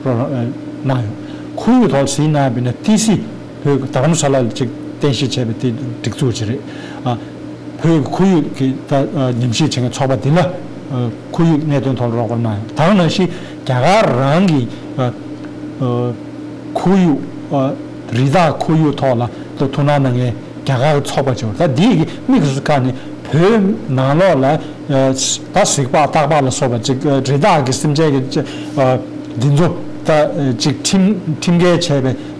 རོགས་རམ་གནང་ཡོད། ཁོར་ཡུག་ཐོག་ལ་ཟིན་ན་བས་ན་ཏི་སི་བོད་རྡ་རམ་ས་ལ་ལ་ཅིག་རྟེན་གཞི་བྱས་པའི་དེ་སྒྲིག་འཛུགས་ཅིག་རེད། ཨ། བོད་ཀྱི་ཁོར་ཡུག་གི་ད་ཨ་ཉམས་ཞིབ་བྱེད་མཁན་ཚོགས་པ་འདི་ལ་ཨ་ཁོར་ཡུག་གནད་དོན་ཐོག་ལ་རོགས་པ་གནང་ཡོད། ད་ག་ནང་བཞིན་རྒྱ་གར་རང་གི་ཨ་ཨ་ཁོར་ཡུག་ཨ་རི་དྭགས་ཁོར་ཡུག་ཐོག་ལ་ད་ཐུགས་སྣང་གནང་མཁན་རྒྱ་གར་གྱི་ཚོགས་པ་ཅིག་ཡོད། ད་འདིའི་གི་དམིགས་སུ་བཀར་ནས་བོད་ནང་ལོགས་ལ་ཨ་ད་གཟིག་ལྤགས་སྟག་ལྤགས་ལ་སོགས་པ་ཅིག་ཨ་རི་དྭགས་ཀྱི་སེམས་ཅན་གྱི་ཨ་འདི་ཚོ་ད་ཅིག་ཁྲིམས་ཁྲིམས་འགལ་བྱས་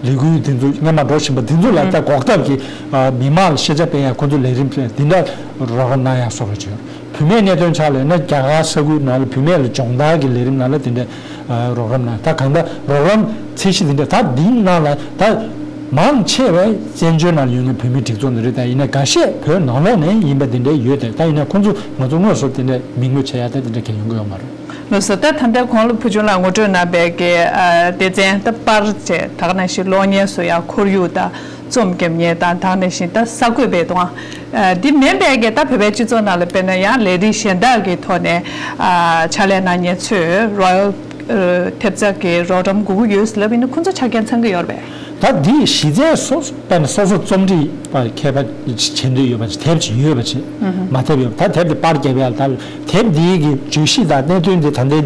པའི་ལས་འགུལ་འདི་ཚོ་སྔོན་མ་འགྲོ་བཞིན་པ་འདི་ཚོ་ལ་ད་འགོག་ཐབས་ཀྱི་ཨ་མི་མང་ལ་ཤེས་བྱ་སྤེལ་ཡ་ཁོ་ཚོ་ལས་རིམ་འདི་འདྲ་རོགས་རམ་གནང་ཡ་སོགས་ལ་བྱོས། བུད་མེད་གནད་དོན་ཆ་ལ་ཡིན་ན་རྒྱ་གར་ས་ཁུལ་ནང་ལ་བུད་མེད་ལ་སྦྱོང་བརྡར་གྱི་ལས་རིམ་ནང་ལ་འདི་འདྲ་ཨ་རོགས་རམ་གནང་། ད་གང་ལྟར་རོགས་རམ་ཚད་གཞི་འདི་འདྲ་ད་འདིའི་ནང་ལ་ད་མང་ཆེ་བས་བཙན་བྱོལ་ནང་ཡོད་མཁན་བོད་མི་སྒྲིག་འཛུགས་འདི་རེད། ད་ཡིན་ན་འགའ་ཤས་བོད་ནང་ལོགས་ནས་ཡིན་པ་འདི་འདྲ་ཡོད་དེ། ད་ཡིན་ན་ཁོང་ཚོ་ང་ཚོ་དངོས་སུ་འདི་འདྲ་མིང་འབོད་བྱེད་ཡ་ད་འདི་འདྲ་གང་ཡོང་གི་ཡོད་མ་རེད། ལགས་སོ། ད་ད་ལྟ་གོང་ལ་བུ་ཆུང་ལགས་ངོ་སྤྲོད་གནང་པའི་གི་ཨ་སྡེ་ཚན་ད་པར་བཅས་ད་ག་ནང་བཞིན་གློག་བརྙན་བཟོ་ཡ་ཁོར་ཡུག་དང་རྩོམ་རྒྱབ་མཁན་དང་ད་ག་ནང་བཞིན་ད་གསར་འགོད་པའི་དང་ཨ་འདི་མིན་པའི་གི་ད་བོད་པའི་སྤྱི་ཚོགས་ནང་ལ་དཔེར་ན་ཡང་ལས་རིགས་གཞན་དག་གི་ཐོག་ནས་ཨ་ཕྱག་ལས་གནང་མཁན་ཚོས་རོ་ཡལ་ཨ་ཐེབས་རྩ་གི་རོགས་རམ་དགོས་ཀྱི་ཡོད་ཟེར་ལབ་ཡིན་ན་ཁོང་ཚོ་ཆ་རྐྱེན་ཚང་གི་ཡོད་རེད་པས། ད་འདི་གཞི་རྩའི་སོ་སོ་དཔེར་ན་སོ་སོ་རྩོམ་རིག་པ་མཁས་པ་བྱེད་འདོད་ཡོད་པ་ཅིག་དེབ་ཅིག་ཡོད་པ་ཅིག་མ་དེབ་ཡོད་པ་ད་དེབ་དེ་པར་རྒྱབ་ཡ་ད་དེབ་འདིའི་གི་བརྗོད་གཞི་དང་གནད་དོན་འདི་ད་ལྟའི་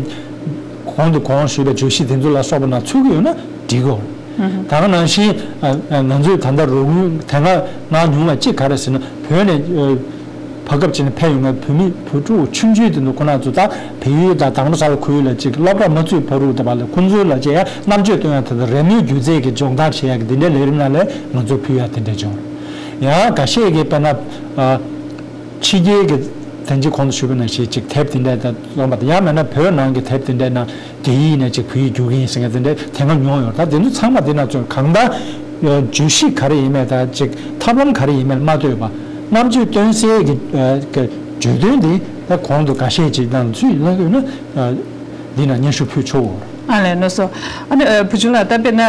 གོང་དུ་གོང་ཞུས་པའི་བརྗོད་གཞི་དེ་ཚོ་ལ་སོགས་པ་ནང་ཚུད་ཀྱི་ཡོད་ན་འགྲིག་གོ། ད་ག་ནང་བཞིན་ང་ཚོས་ད་ལྟ་རོགས་དངུལ་དེ་སྔ་གནང་མྱོང་བ་གཅིག་ག་རེ་ཟེར་ན་བོད་ནས་བར་སྐབས་ཅིག་ནས་ཕེབས་ཡོང་བའི་བོད་མི་བུ་ཕྲུག་ཆུང་ཆུང་དེ་ཚོ་ཁོ་ན་ཚོ་ད་བལ་ཡུལ་དང་དྭང་བློ་ས་ལ་ཁུལ་ལ་ཅིག་སློབ་གྲྭ་མ་ཚུད་བར་དུ་ད་བར་ལ་ཁོ་ཚོའི་ལ་ཅིག་ཡང་རྣམ་དཔྱོད་སྟོན་ཡ་དེ་ཚོ་རེས་མོས་སྒྱུ་རྩལ་གྱི་སྦྱོང་བརྡར་བྱེད་ཡ་གི་འདི་འདྲའི་ལས་རིམ་ནང་ལ་ང་ཚོས་ཕུལ་ཡ་དེ་འདྲ་བྱུང་། ཡང་འགའ་ཤས་ཀྱིས་དཔེར་ན་ཕྱི་རྒྱལ་གྱི་དེ་འཇིག་གོང་དུ་ཞུས་པ་ནང་བཞིན་ཅིག་དེབ་དེ་འདྲ་དང་རྩོམ་པ་དང་ཡང་མིན་ན་བོད་ནང་གི་དེབ་དེ་འདྲ་ནང་རྒྱ་ཡིག་ནས་ཅིག་བོད་ཡིག་བསྒྱུར་གྱི་ཡིན་ཟེར་མཁན་དེ་འདྲ་དེ་སྔ་མྱོང་ཡོད། ད་དེ་ཚོ་ཚང་མ་དེ་ན་ཚོ་གང་ལྟར་བརྗོད་གཞི་ག་རེ་ཡིན་མིན་དང་ཅིག་ཐབས་ལམ་ག་རེ་ཡིན་མིན་མ་ལྟོས་པ་རྣམ་དཔྱོད་སྟོན་སའི་གི་གི་བརྗོད་དོན་དེ་ད་གོང་དུ་འགའ་ཤས་ཅིག་ནང་ཚུད་ཡོད་ན་འདི་ན་སྙན་ཞུ་ཕུལ་ཆོག་གོ། ཨ་ལས་ནོ་སོ། ཨ་ནི་བུ་ཆུང་ལགས་ད་དཔེར་ན་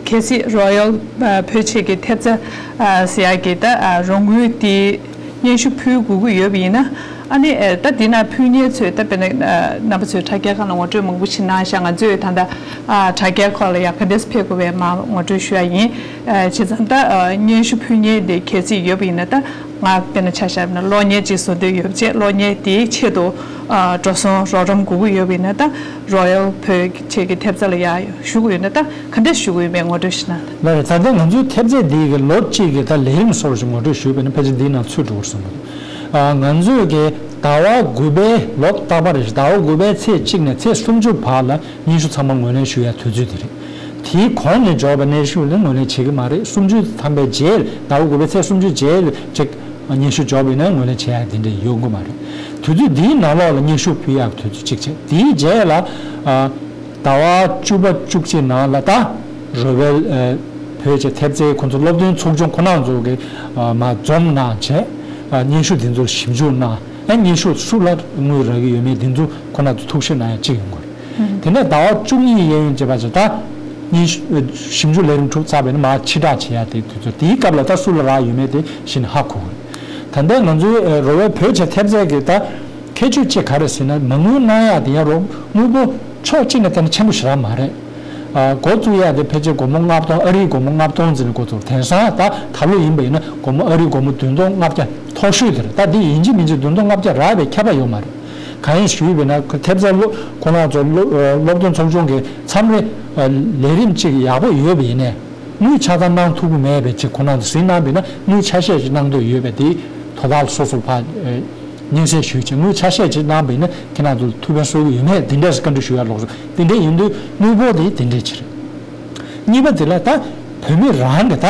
གལ་སྲིད་རོ་ཡལ་བོད་ཆས་ཀྱི་ཐེབས་རྩ་ཟེར་ཡག་གི་ད་རོགས་དངུལ་དེ། སྙན་ཞུ་ཕུལ་དགོས་ཀྱི་ཡོད་པ་ཡིན་ན། ཨ་ནི་ཨེ་ད་འདི་ན་ཕུལ་མཁན་ཚོས་ད་དཔེར་ན་ཨ་རྣམ་པ་ཚོས་དྲ་རྒྱའི་ཁ་ལ་ངོ་སྤྲོད་མང་པོ་ཞིག་གནང་ཤག་ང་ཚོས་ད་ལྟ་ཨ་དྲ་རྒྱའི་ཁ་ལ་ཡ་ག་འདྲས་ཕེབས་དགོས་པའི་མ་ངོ་སྤྲོད་ཞུ་ཡ་ཡིན། ཨ་བྱས་ཙང་ད་ཨ་སྙན་ཞུ་ཕུལ་མཁན་དེ་གལ་སྲིད་ཡོད་པ་ཡིན་ན་ད་ང་དཔེར་ན་ཆ་བཞག་ན་གློག་བརྙན་ཅིག་བཟོ་འདོད་ཡོད་པ་བྱས་གློག་བརྙན་དེའི་ཆེད་དུ་ཨ་འགྲོ་སོང་རོགས་རམ་དགོས་ཀྱི་ཡོད་པ་ཡིན་ན་ད་རོ་ཡལ་བོད་ཆས་ཀྱི་ཐེབས་རྩ་ལ་ཡ་ཞུ་དགོས་ཡོད་ན་ད། ག་འདྲས་ཞུ་གི་ཡོད་པའི་ངོ་སྤྲོད་ཞིག་གནང་། ལགས་རེད། ད་ལྟ་ང་ཚོའི་ཐེབས་རྩ་འདི་གི་ལོ་གཅིག་གི་ད་ལས་རིམ་སོགས་ཤིག་ངོ་སྤྲོད་ཞུས་པ་ཡིན་ན་ཕལ་ཆེར་འདིའི་ནང་ཚུད་འགྲོ་གི་རེད་བསམ་གྱི་འདུག་ཨ་ང་ཚོས་གི་ཟླ་བ་དགུ་པའི་ལོ་རྟག་པར་རེད། ཟླ་བ་དགུ་པའི་ཚེས་གཅིག་ནས་ཚེས་སུམ་ཅུ་བར་ལ་སྙན་ཞུ་ཚང་མ་ངོས་ལེན་ཞུ་ཡ་དུས་ཚོད་དེ་རེད། དེའི་གོང་ནས་འབྱོར་བའི་སྙན་ཞུ་ལ་ངོས་ལེན་བྱེད་ཀྱི་མ་རེད། སུམ་ཅུ་ཐམ་པའི་རྗེས་ཟླ་བ་དགུ་པའི་ཚེས་སུམ་ཅུ་རྗེས་ལ་ཅིག་སྙན་ཞུ་འབྱོར་བ་ཡིན་ན་ངོས་ལེན་བྱེད་ཡ་དེ་འདྲ་ཡོང་གི་མ་རེད། དུས་ཚོད་འདིའི་ནང་ལོགས་ལ་སྙན་ཞུ་ཕུལ་ཡག་དུས་ཚོད་གཅིག་བྱས། དེའི་རྗེས་ལ་ཨ། ཟླ་བ་བཅུ་པ་བཅུ་གཅིག་ནང་ལ་ད་རོ་ཡལ་ཨ་བོད་ཀྱི་ཐེབས་རྩའི་ཁོང་ཚོ་སློབ་སྟོན་ཚོགས་ཆུང་ཁོ་རང་ཚོ་གི་ཨ་མ་འཛོམས་གནང་བྱས་ཨ་སྙན་ཞུ་དེ་ཚོར་ཞིབ་འཇུག་གནང་། ཨ་སྙན་ཞུ་སུ་ལ་དངུལ་རག་གི་ཡོད་མེད་དེ་ཚོ་ཁོ་རང་ཚོ་ཐུགས་ཞིབ་གནང་ཡ་གཅིག་ཡོང་གི་རེད། དེ་ནས་ཟླ་བ་བཅུ་གཉིས་གཡས་གཡོན་བྱས་པ་ཚོ་ད་སྙན་ཞུ་ཞིབ་འཇུག་ལས་རིམ་དྲུག་ཚར་བས་ན་མར་ཕྱིར་བསྒྲགས་བྱེད་ཡ་དེ་དུས་ཚོད་དེའི་སྐབས་ལ་ད་སུ་ལ་རག་ཡོད་མེད་དེ་གཞི་ནས་ཧ་གོ་གི་རེད། ད་ལྟ་ང་ཚོའི་རོ་ཡལ་བོད་ཆས་ཐེབས་རྩའི་གི་ད། ཁྱད་ཆོས་གཅིག་ག་རེ་ཟེར་ན་མ་དངུལ་གནང་ཡག་དེ་ཡང་རོགས་དངུལ་སྒོར་ཕྱོགས་གཅིག་ནས་བལྟས་ན་ཆེན་པོ་ཞེ་དྲག་མ་རེད། ཨ་འགོ་བཙུགས་ཡག་དེ་ཕལ་ཆེར་སྒོར་མོ་ལྔ་སྟོང་ཨ་རིའི་སྒོར་མོ་ལྔ་སྟོང་ཙམ་ནས་འགོ་བཙུགས། དེང་སང་ད་ད་ལོ་ཡིན་པ་ཡིན་ན་སྒོར་མོ་ཨ་རིའི་སྒོར་མོ་བདུན་སྟོང་ལྔ་བརྒྱ་མཐོ་ཤོས་དེ་རེད། ད་འདི་ཡིན་གཅིག་མིན་གཅིག་བདུན་སྟོང་ལྔ་བརྒྱ་རག་པའི་ཁྱབ་པ་ཡོད་མ་རེད། གང་ཡིན་ཞུས་པ་ཡིན་ན་ཐེབས་རྩ་ལོ་ཁོ་རང་ཚོ་སློབ་སློབ་སྟོན་ཚོགས་ཆུང་གི་མཚམས་རེ་ལས་རིམ་གཅིག་ཡག་པོ་ཡོད་པ་ཡིན་ནའི། དངུལ་ཆ་ཚང་གནང་ཐུབ་ཀྱི་མེད་པའི་ཆེད་ཁོ་རང་ཚོ་ཟིན་གནང་བས་ན་དངུལ་ཆ་ཤས་ཤིག་གནང་འདོད་ཡོད་པས་དེ་དོ་བདག་ལ་སོ་སོར་ཕར་སྙན་སེང་ཞུས་བྱས་དངུལ་ཆ་ཤས་ཤིག་གནང་བས་ན་ཁྱེད་རང་ཚོ་ལ་ཐུགས་ཕན་གསོས་ཀྱི་ཡོད་མེད་དེ་འདྲས་སུ་བཀའ་འདྲི་ཞུ་ཡ་ལོག་སོང་། དེ་འདྲས་ཡིན་དུས་དངུལ་ཕོགས་དེ་དེ་འདྲས་ཅིག་རེད། གཉིས་པ་དེ་ལ་ད་བོད་མི་རང་གི་ད་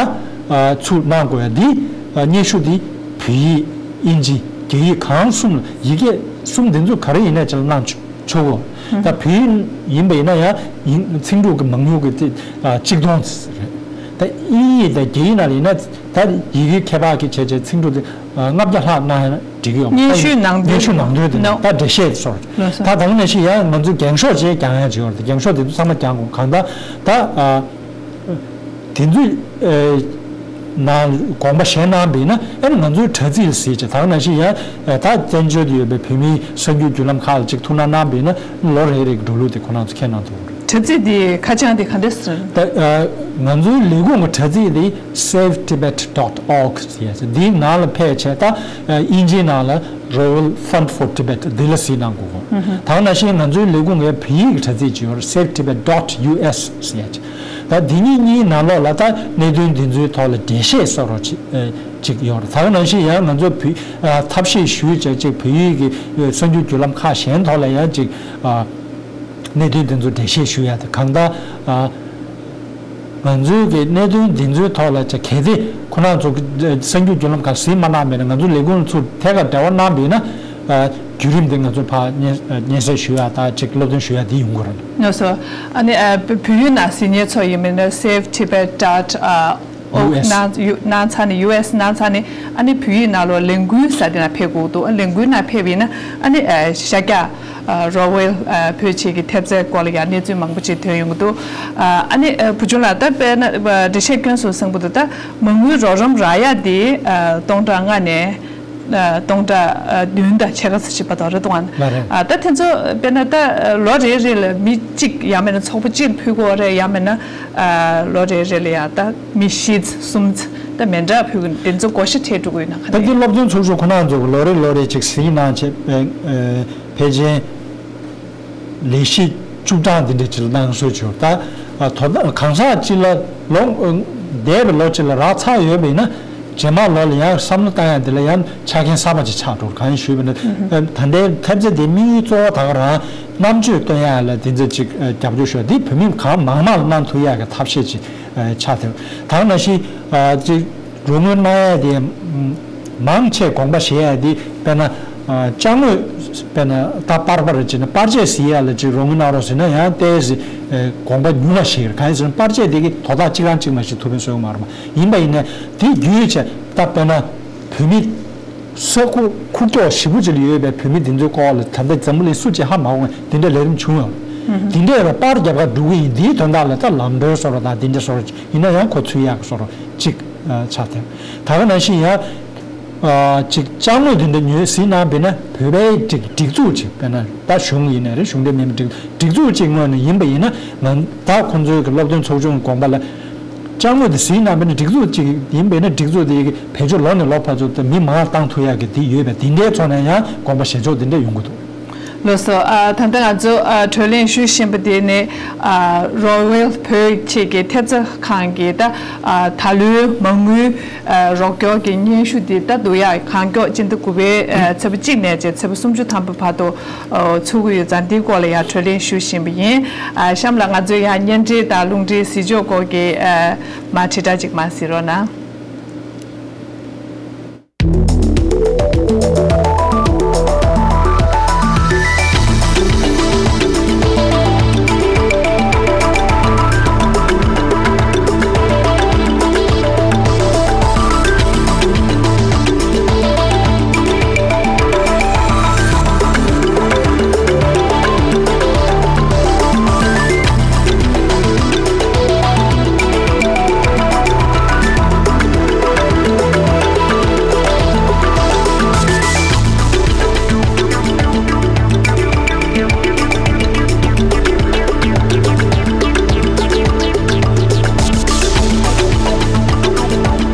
ཚུར་གནང་དགོས་ཡ་འདི་སྙན་ཞུ་འདི་བོད་ཡིག་དབྱིན་ཇི་རྒྱ་ཡིག་གང་གསུམ་ལ་ཡི་གེ་གསུམ་འདི་ཚོ་ག་རེ་ཡིན་ན་ཅིག་ལ་གནང་ཆོག་ཆོག་གོ། ད་བོད་ཡིག་ཡིན་པ་ཡིན་ན་ཡང་ཡིན་ཚིག་འབྲུ་གི་མང་ཉུང་གི་དེ་ཨ་གཅིག་མཐོང་རེད། ད་དབྱིན་ཡིག་དང་རྒྱ་ཡིག་ནང་ལ་ཡིན་ན། ད་ཡི་གེ་ཁྱད་པར་གྱི་བྱས་བྱས་ཚིག་འབྲུ་དེ་ལྔ་བརྒྱ་ལྷག་གནང་ཡང་འགྲིག་གི་ཡོད་མ་རེད། སྙན་ཞུའི་ནང་དོན། སྙན་ཞུ་ནང་དོན་དེ་ནོ། ད་འགྲེལ་བཤད་སོགས། ལགས་སོ། ད་དེ་ནང་བཞིན་ཡང་ང་ཚོས་འགེངས་ཤོག་ཅིག་བཀྱག་ཡ་ཅིག་ཡོད་རེད། འགེངས་ཤོག་དེ་ཚོ་ཚང་མ་བཀྱག་དགོས། གང་ལྟར་ད་ཨ་དེ་ཚོའི་ཨ་ནང་དགོངས་པ་བཞེས་གནང་བ་ཡིན་ན། ཨ་ནི་ང་ཚོའི་དྲ་ཚིགས་ལ་གཟིགས་བྱས། ད་ག་ནང་བཞིན་ཡང་ཨ་ད་བཙན་བྱོལ་དུ་ཡོད་པའི་བོད་མིའི་གསར་འགྱུར་བརྒྱུད་ལམ་ཁག་ལ་ཅིག་ཐུགས་སྣང་གནང་བ་ཡིན་ན། ལོ་རེ་རེ་གི་འགྲོ་ལུགས་དེ་ཁོ་རང་ཚོ་མཁྱེན་གནང་ཐུབ་ཀྱི་རེད། དྲ་ཚིགས་དེ་ཁ་བྱང་དེ་ག་འདྲ་ཟེར། ད་ཨ་ང་ཚོའི་ལས་ཁུངས་ཀྱི་དྲ་ཚིགས་དེ་save tibet dot org ཟེར་ཡ་ཅིག་འདིའི་ནང་ལ་ཕེབས་བྱས། ད་ཨ་དབྱིན་ཇིའི་ནང་ལ་Royal Fund for Tibet འདི་ལ་གཟིགས་གནང་དགོས། ད་ག་ནང་བཞིན་ང་ཚོའི་ལས་ཁུངས་ཀྱི་བོད་ཡིག་གི་དྲ་ཚིགས་ཅིག་ཡོད་རེད། save tibet dot U S ཟེར་ཡ་ཅིག་ད་འདི་གཉིས་གཉིས་ནང་ལོགས་ལ་ད་གནད་དོན་འདི་ཚོའི་ཐོག་ལ་འགྲེལ་བཤད་བཟོ་རོགས་ཅིག་ཨ་ཅིག་ཡོད་རེད། ད་ག་ནང་བཞིན་ཡང་ང་ཚོ་བོད་ཨ་ཐབས་ཤེས་ཞུས་བྱས་ཅིག་བོད་ཡིག་གི་ཨ་གསར་འགྱུར་བརྒྱུད་ལམ་ཁག་གཞན་ཐོག་ལ་ཡང་ཅིག་ཨ་གནད་དོན་འདི་ཚོ་འགྲེལ་བཤད་ཞུ་ཡ་དེ། གང་ལྟར་ཨ་ང་ཚོའི་གི་གནད་དོན་འདི་ཚོའི་ཐོག་ལ་ཅིག་གལ་ཏེ་ཁོ་རང་ཚོ་གི་གསར་འགྱུར་བརྒྱུད་ལམ་ཁག་གཟིགས་མ་གནང་བ་ཡིན་ན། ང་ཚོ་ལས་ཁུངས་ཚོ་ཐད་ཀར་འབྲེལ་བ་གནང་བ་ཡིན་ན། ཨ་བརྒྱུད་རིམ་དེ་ང་ཚོ་ཕར་སྙན་སྙན་སེང་ཞུ་ཡ་དང་ཅིག་སློབ་སྟོན་ཞུ་ཡ་དེ་ཡོང་གི་རེད། ལགས་སོ། ཨ་ནི་ཨ་བོད་ཡིག་ནང་གཟིགས་མཁན་ཚོ་ཡིན་མིན་ན། save tibet dot org ནང་ཡུ་ནང་ཚང་ནས། ཡུ་ཨེསི་ནང་ཚང་ནས། ཨ་ནི་བོད་ཡིག་ནང་ལོགས་ལས་འགུལ་ཟེར་དེ་ནང་ཕེབས་དགོས་འདུག་ཨ་ལས་འགུལ་ནང་ཕེབས་ཡིན་ན། ཨ་ནི་ཨ་ཤར་རྒྱག་ཨ་Royal ཨ་བོད་ཆས་ཀྱི་ཐེབས་རྩའི་སྐོར་ལ་ཡང་གནས་ཚུལ་མང་པོ་ཅིག་ཐོན་ཡོང་གི་འདུག་ཨ་ནི་ཨ་བུ་ཆུང་ལགས། ད་དཔེར་ན་ཨ་འགྲེལ་བཤད་སྐྱོན་སོང་གསུངས་པ་འདུག་ད་མ་དངུལ་རོགས་རམ་རག་ཡ་དེ་ཨ་སྟོང་ཕྲག་ལྔ་ནས་ཨ་སྟོང་ཕྲག་ཨ་བདུན་དང་ཕྱེད་ཀ་ཙམ་ཞིག་བར་དུ་རེད་འདུག་ཨ། ལགས་རེད། ཨ་ད་དེ་ཚོ་དཔེར་ན་ད་ལོ་རེ་རེ་ལ་མི་གཅིག་ཡང་མིན་ན་ཚོགས་པ་གཅིག་ལ་ཕུལ་དགོས་རེད། ཡང་མིན་ན་ཨ་ལོ་རེ་རེ་ལ་ཡང་ད་མི་བཞི་གསུམ་ད་མི་འདྲ་ཕུལ་གི། དེ་ཚོ་བགོ་བཤའ་འཕྲད་འགྲོ་གི་ཡོད་ན་ག་ད་འདི་འདྲ། སློབ་སྟོན་ཚོགས་ཆུང་ཁོ་རང་ཚོ་ལོ་རེ་ལོ་རེ་ཅིག་གཟིགས་གནང་བྱས། ཨ་ཨ་ཕལ་ཆེར་ལས་གཞི་བཅུ་གྲངས་འདི་འདྲ་ཅིག་ལ་གནང་སྲོལ་ཡོད། ད་ཨ་དོ་ད་གང་ཟག་གཅིག་ལ་ལོ་ཨ་འདས་པའི་ལོ་གཅིག་ལ་རག་ཚར་ཡོད་པ་ཡིན་ན། རྗེས་མ་ལོ་ལ་ཡང་བསམ་བློ་བཏང་ཡ་འདི་ལ་ཡང་ཆ་རྐྱེན་གསར་པ་ཅིག་ཆགས་འགྲོ། གང་ཡིན་ཞུས་པ་ཡིན་ན། ཨ་ད་ལྟའི་ཐེབས་རྩ་དེའི་དམིགས་ཡུལ་གཙོ་བོ་ད་ག་རང་རྣམ་དཔྱོད་བཏོན་ཡ་ལ་དེ་ཚོ་ཅིག་ཨ་རྒྱབ་སྐྱོར་ཞུ་ཡ་དེ་བོད་མི་གང་མང་མང་ལ་གནང་ཐུབ་ཡ་གི་ཐབས་ཤེས་ཅིག་ཨ་ཆགས་ཐལ། ད་ག་ནང་བཞིན་ཨ་ཅིག་རོགས་དངུལ་གནང་ཡ་དེ་མང་ཆེ་དགོངས་པ་བཞེས་ཡ་དེ། དཔེར་ན་ཨ་ཅ་དངོས་དཔེར་ན་ད་པར་པར་བྱས་ན་པར་ཆས་གཟིགས་ཡ་ལ་ཅིག་རོགས་དངུལ་གནང་རོགས་ཟེར་ན་ཡང་ཏོག་ཙམ་ཨ་དགོངས་པ་ཉུང་བ་ཞིག་རེད། གང་ཡིན་ཟེར་ན་པར་ཆས་དེ་གི་དོ་བདག་གཅིག་རང་གཅིག་མ་ཞིག་ཐུགས་ཕན་གསོས་ཀྱི་མ་རེད་པ། ཡིན་པ་ཡིན་ནའི་དེ་བརྒྱུད་བྱས་ད་དཔེར་ན་བོད་མི་ས་ཁུག་ཁུག་ཀྱོག་ཞེ་པོ་ཅིག་ལ་ཡོད་པའི་བོད་མི་འདི་ཚོའི་སྐོར་ལ་ད་ལྟ་འཛམ་བུ་གླིང་སུ་གཅིག་ཧ་མ་གོ་མཁན་འདི་འདྲ་ལས་རིམ་བྱུང་ཡོད་རེད། འདི་འདྲའི་ར་པར་རྒྱབ་ཁར་འགྲོ་གི་ཡིན། འདིའི་དོན་དག་ལ་ད་ལམ་གྲོན་བཟོ་འདྲ་དང་འདི་འདྲ་བཟོ་འདྲ་ཡིན་ན་ཡང་ཁོ་ཚུད་ཡག་གི་བཟོ་འདྲ་གཅིག་ཨ་ཆགས་ཐལ། ད་ག་ནང་བཞིན་ཡང་ཨ་ཅིག་ཅ་དངོས་འདི་འདྲ་ཉོས་གཟིགས་གནང་བ་ཡིན་ན། བོད་པའི་ཅིག་སྒྲིག་འཛུགས་ཅིག་དཔེར་ན་ད་གཞུང་ཡིན་ནའི་རེད། གཞུང་འབྲེལ་མིན་པའི་སྒྲིག་སྒྲིག་འཛུགས་ཅིག་ངོས་ནས་ཡིན་པ་ཡིན་ན། ང་ད་ཁོང་ཚོའི་གི་སློབ་སྟོན་ཚོགས་ཆུང་དགོངས་པ་ལ། ཅ་དངོས་དེ་གཟིགས་གནང་བ་ཡིན་ན། སྒྲིག་འཛུགས་ཅིག་ཡིན་པ་ཡིན་ན་སྒྲིག་འཛུགས་དེ་གི་བེད་སྤྱོད་ལོ་ནས་ལོ་བར་དུ་དེ་མི་མང་བཏང་ཐུབ་ཡག་གི་དེ་ཡོད་པས། དེ་འདྲའི་ཐོག་ནས་ཡང་དགོངས་པ་བཞེས་ཕྱོགས་དེ་འདྲ་ཡོང་གི་འདུག་ལགས་སོ། ཨ་ད་ལྟ་ང་ཚོ་ཨ་གྲོས་གླེང་ཞུ་བཞིན་པ་དེ་ནི་ཨ་Royal བོད་ཆས་ཀྱི་ཐེབས་རྩ་ཁང་གི་ད་ཨ་ད་ལོའི་མ་དངུལ་ཨ་རོགས་སྐྱོར་གྱི་སྙན་ཞུ་དེ་ད་བསྡུ་ཡག་གང་མགྱོགས་སྤྱི་ཟླ་དགུ་པའི་ཨ་ཚེས་པ་གཅིག་ནས་བྱས་ཚེས་པ་སུམ་ཅུ་ཐམ་པ་བར་དུ་ཨ་ཚུགས་ཀྱི་ཡོད་ཙང་། འདིའི་སྐོར་ལ་ཡང་གྲོས་གླེང་ཞུ་བཞིན་པ་ཡིན། ཨ་གཤམ་ལ་ང་ཚོས་ཡང་བརྙན་འཕྲིན་དང་རླུང་འཕྲིན་ཟིན་བྲིས་སྐོར་གྱི་ཨ་མར་དྲིལ་བསྒྲགས་ཅིག་མར་གཟིགས་རོགས་གནང་།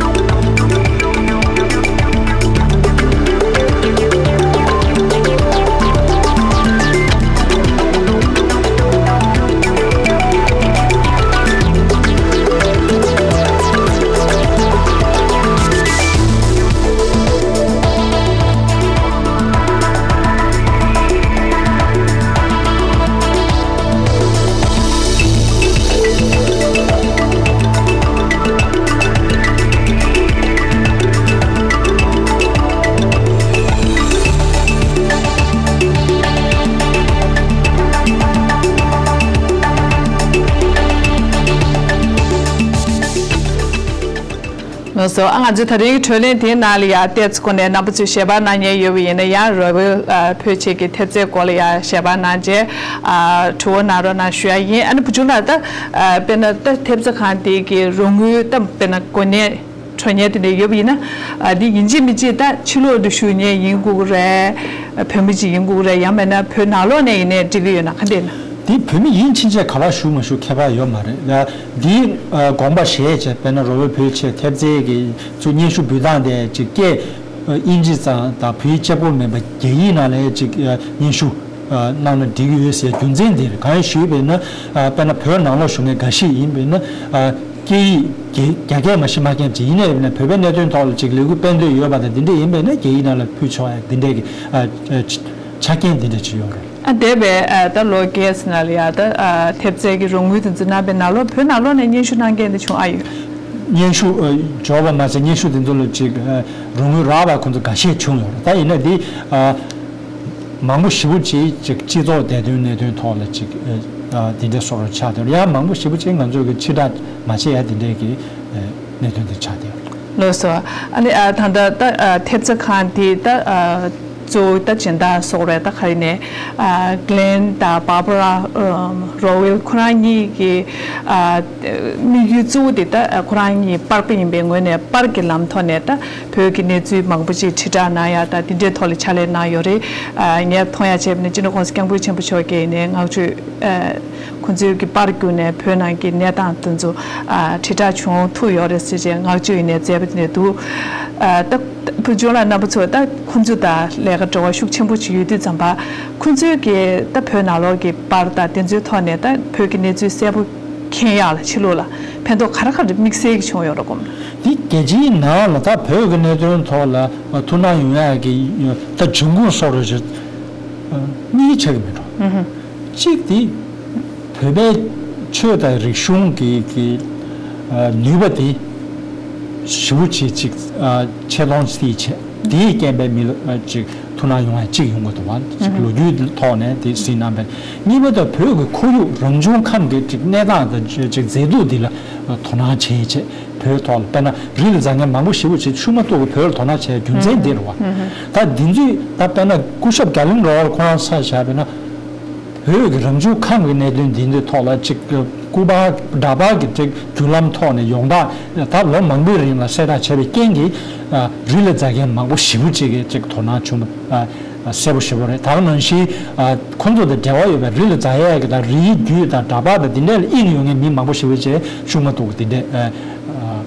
སོ། ཨ། ང་ཚོའི་ད་རེས་ཀྱི་གྲོས་གླེང་དེའི་ནང་ལ་ཡང་ཏོག་ཙམ་སྒོ་ནས་རྣམ་པ་ཚོས་ཞལ་པར་གནང་མཁན་ཡོད་པ་ཡིན་ན་ཡང་རོ་ཝེལ་ཕུལ་ཆེ་གི་ཐེབས་རྩའི་སྐོར་ལ་ཡང་ཞལ་པར་གནང་རྗེས། ཨ། དྲི་བ་གནང་རོགས་གནང་ཞུ་ཡ་ཡིན། ཨ་ནི་བུ་ཆུང་ལགས། ད་དཔེར་ན་ད་ཐེབས་རྩ་ཁང་དེ་གི་རོགས་དངུལ་ད་དཔེར་ན་གོ་གནས་འཕྲོད་མཁན་དེ་འདྲ་ཡོད་པ་ཡིན་ན། ཨ། འདི་ཡིན་གཅིག་མིན་གཅིག་ད་ཕྱི་ལོགས་ལ་བཞུགས་མཁན་ཡིན་དགོས་ཀྱི་རེད། བོད་མི་ཅིག་ཡིན་དགོས་ཀྱི་རེད། ཡང་མིན་ན་བོད་ནང་ལོགས་ནས་ཡིན་ནའི་འགྲིག་གི་ཡོད་ན་ག་འདྲ་ཡིན་ན། འདི་བོད་མི་ཡིན་ཕྱིན་ཆད་ག་པར་བཞུགས་མ་བཞུགས་ཁྱད་པར་ཡོད་མ་རེད། ཡ། འདིའི་ཨ་དགོངས་པ་བཞེས་བྱས། དཔེར་ན་རོ་ཝེལ་ཕུལ་ཆེ་ཐེབས་རྩའི་གི་ཚུར་སྙན་ཞུ་འབུལ་སྟངས་དེ་ཅིག་སྐད་ཨ་དབྱིན་ཇི་ཙམ་དང་བོད་ཡིག་གཅིག་པོ་མིན་པ་རྒྱ་ཡིག་ནང་ལ་ཅིག་ཨ་སྙན་ཞུ་ཨ་གནང་ན་འགྲིག་གི་ཡོད་ཟེར། རྒྱུ་མཚན་འདི་རེད། གང་ཡིན་ཞུས་པས་ན། ཨ་དཔེར་ན་བོད་ནང་ལོགས་བཞུགས་མཁན་འགའ་ཤས་ཡིན་པས་ན། ཨ་སྐད་ཡིག་རྒྱ་རྒྱ་སྐད་མ་ཤེས་མཁན་ཅིག་ཡིན་ནའི་ཡིན་ན། བོད་པའི་གནད་དོན་ཐོག་ལ་ཅིག་ལས་འགུལ་སྤེལ་འདོད་ཡོད་པ་དང་འདི་འདྲ་ཡིན་པས་ན། རྒྱ་ཡིག་ནང་ལ་ཕུལ་ཆོག་ཡ་འདི་འདྲའི་གི་ཨ་ཨ་ཆ་རྐྱེན་འདི་འདྲ་ཅིག་ཡོད་རེད། ཨ། འདས་པའི་ཨ་ད་ལོ་བརྒྱད་ཙམ་ནང་ལ་ཡ་ད་ཨ་ཐེབས་རྩའི་གི་རོགས་དངུལ་དེ་ཚོ་གནང་བའི་ནང་ལོགས་བོད་ནང་ལོགས་ནས་སྙན་ཞུ་གནང་མཁན་དེ་བྱུང་ཨ་ཡོད། སྙན་ཞུ་ཨ་འབྱོར་བ་མ་ཟད། སྙན་ཞུ་དེ་ཚོ་ལ་ཅིག་ཨ་རོགས་དངུལ་རག་པ་ཁོང་ཚོ་འགའ་ཤས་བྱུང་ཡོད་རེད། ད་ཡིན་ན་འདི་ཨ་མང་པོ་ཞེ་པོ་ཅིག་ཅིག་སྤྱི་ཚོགས་བདེ་དོན་གནད་དོན་ཐོག་ལ་ཅིག་ཨ་འདི་འདྲའི་བཟོ་འདྲ་ཆགས་བསྡད་ཡོད། ཡང་མང་པོ་ཞེ་པོ་ཅིག་ང་ཚོས་གི་ཕྱིར་བསྒྲགས་མ་བྱས་ཡ་འདི་འདྲའི་གི་ཨ་གནད་དོན་དེ་ཆགས་བསྡད་ཡོད། ལགས་སོ། ཨ་ནི་ཨ་ད་ལྟ་ད་ཨ་ཐེབས་རྩ་ཁང་དེ་ད་ཨ་གཙོ་བོ་ད་སྦྱིན་བདག་སོགས་རེད། ད་ག་རེ་ནས་ཨ་གླེན་དང་བྷར་བྷ་ར་ཨ་རོ་ཝེལ་ཁོ་རང་གཉིས་ཀྱི་ཨ་དམིགས་ཡུལ་གཙོ་བོ་དེ་ད་ཨ་ཁོ་རང་གཉིས་པར་པ་ཡིན་པའི་ངོས་ནས་པར་གྱི་ལམ་ཐོག་ནས་ད་བོད་ཀྱི་གནས་ཚུལ་མང་པོ་ཅིག་དྲིལ་བསྒྲགས་གནང་ཡ་ད་དེ་འདྲའི་ཐོག་ལ་ཕྱག་ལས་གནང་ཡོད་རེད། ཨ་ངས་མཐོང་ཡ་བྱས་པ་ནས་སྤྱི་ནོར་༸གོང་ས་༸སྐྱབས་མགོན་ཆེན་པོ་མཆོག་གིས་ནས་བསྔགས་བརྗོད་ཨ་ཁོང་ཚོའི་གི་པར་བརྒྱུད་ནས་བོད་ནང་གི་གནས་སྟངས་དེ་ཚོ་ཨ་དྲིལ་བསྒྲགས་བྱུང་ཐུབ་ཡོད་རེད་ཟེར་བྱས་བསྔགས་བརྗོད་ཡིན་ནས་མཛད་པ་དེ་འདྲ་འདུག་ཨ་ད་བུ་ཆུང་ལགས་རྣམ་པ་ཚོ་ད་ཁོང་ཚོ་དང་ལས་ཀ་འབྲེལ་བ་ཤུགས་ཆེན་པོ་ཞིག་ཡོད་དུས་ཙམ་པ། ཁོང་ཚོའི་གི་ད་བོད་ནང་ལོགས་ཀྱི་པར་དང་དེ་ཚོའི་ཐོག་ནས་ད་བོད་ཀྱི་གནས་ཚུལ་གསལ་པོ་མཁྱེན་ཡག་ལ་ཕྱི་ལོགས་ལ་ཕན་ཐོགས་ག་རེ་ག་རེ་དམིགས་བསལ་གྱི་བྱུང་ཡོད་རེད་གོ། འདི་རྒྱལ་སྤྱིའི་ནང་ལ་ད་བོད་ཀྱི་གནད་དོན་ཐོག་ལ་ཐུགས་སྣང་ཡོང་ཡག་གི་ད་འབྱུང་ཁུངས་སོགས་རེ་ཞིག་གཉིས་ཆགས་ཀྱི་མེད་འགྲོ། གཅིག་དེ་བོད་པའི་ཆོས་དང་རིག་གཞུང་གི་གི་ནུས་པ་དེ་ཞེ་པོ་ཅིག་ཅིག་ཆེ་མཐོང་སྲིད་བྱས། དེའི་རྐྱེན་པས་མི་ལ་ཅིག་ཐུགས་སྣང་ཡོང་བ་གཅིག་ཡོང་གི་འདུག་བ། ཅིག་ལོ་རྒྱུས་ཐོག་ནས་དེ་གཟིགས་གནང་པས། གཉིས་པ་དེ་བོད་ཀྱི་ཁོར་ཡུག་རང་བྱུང་ཁམས་ཀྱི་ཅིག་གནས་སྟངས་དང་ཅིག་མཛེས་སྡུག་འདི་ལ་དོ་སྣང་བྱེད་ཆེད། བོད་ཐོག་ལ་དཔེར་ན་རི་ལ་འཛེག་མཁན་མང་པོ་ཞེ་པོ་ཅིག་ཆུ་མ་གཏོགས་ཀྱི་བོད་ལ་དོ་སྣང་བྱེད་རྒྱུ་མཚན་འདི་རེད་བ། ད་འདི་ཚོས་ད་དཔེར་ན་སྐུ་ཞབས་གྷ་ལིན་རོ་ཝལ་ཁོ་རང་ས་བཞག་པས་ན། བོད་ཀྱི་རང་བྱུང་ཁམས་ཀྱི་གནད་དོན་འདི་འདི་ཐོག་ལ་ཅིག་སྐུ་པར་འདྲ་པར་གྱི་ཅིག་བརྒྱུད་ལམ་ཐོག་ནས་ཡོངས་གྲགས་ད་ལོ་མང་པོའི་རིང་ལ་གསལ་བསྒྲགས་བྱས་པའི་རྐྱེན་གྱིས། ཨ་རི་ལ་འཛེག་མཁན་མང་པོ་ཞེ་པོ་ཅིག་གིས་ཅིག་དོ་སྣང་བྱུང་བ་ཨ་གསལ་པོ་ཞེ་པོ་རེད། ད་ག་ནང་བཞིན་ཨ་ཁོང་ཚོ་དང་འབྲེལ་བ་ཡོད་པའི་རི་ལ་འཛེག་ཡས་ཀྱི་དང་རིའི་རྒྱུད་དང་འདྲ་པར་དང་འདི་འདྲ་ལ་དབྱིངས་ཡོད་མཁན་མི་མང་པོ་ཞེ་པོ་ཅིག་ཤུགས་མ་གཏོགས་འདི་འདྲ་ཨ་ཨ་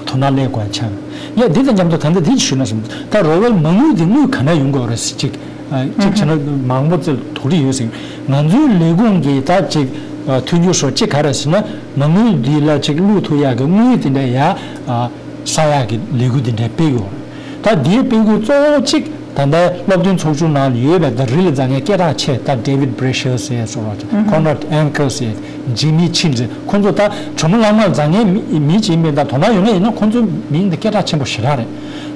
དོ་སྣང་སླེབས་དགོས་ཡ་ཆགས། ཡ་འདི་དང་མཉམ་དུ་ད་ལྟ་འདི་ཞུས་ན་བསམ། ད་རོ་ཝལ་མ་དངུལ་འདི་དངུལ་ག་ནས་ཡོང་དགོས་རེད་ཟེར་ཅིག་ཨ་གཅིག་བྱས་ན་མང་པོ་ཙམ་དོགས་འདྲི་ཡོད་ཟེར། ང་ཚོའི་ལས་ཁུངས་ཀྱིས་ད་ཅིག་ཨ་མཐུན་འགྱུར་སོགས་ཅིག་ག་རེ་ཟེར་ན། མ་དངུལ་འདི་ལ་ཅིག་བླུག་ཐུབ་ཡག་གི་དངུལ་དེ་འདྲ་ཡ་ཨ་བསགས་ཡག་གི་ལས་འགུལ་དེ་འདྲ་སྤེལ་དགོས་རེད། ད་འདིའི་སྤེལ་འགུལ་གཙོ་བོ་གཅིག་ད་ལྟའི་སློབ་སྟོན་ཚོགས་ཆུང་ནང་ལ་ཡོད་པའི་ད་རི་ལ་འཛེག་མཁན་སྐད་གྲགས་ཆེ་ད་David Brashear་ཟེར་ཡ་སོགས་རེད། Conrad Anker་ཟེར་ཡ། Jimmy Chin་ཟེར། ཁོང་ཚོ་ད་གྲོ་མོ་གླང་མར་འཛེག་མཁན་མི་མི་གཅིག་མིན། ད་དོ་སྣང་ཡོད་མཁན་ཡིན་ན་ཁོང་ཚོའི་མིང་དེ་སྐད་གྲགས་ཆེན་པོ་ཞེ་དྲག་རེད།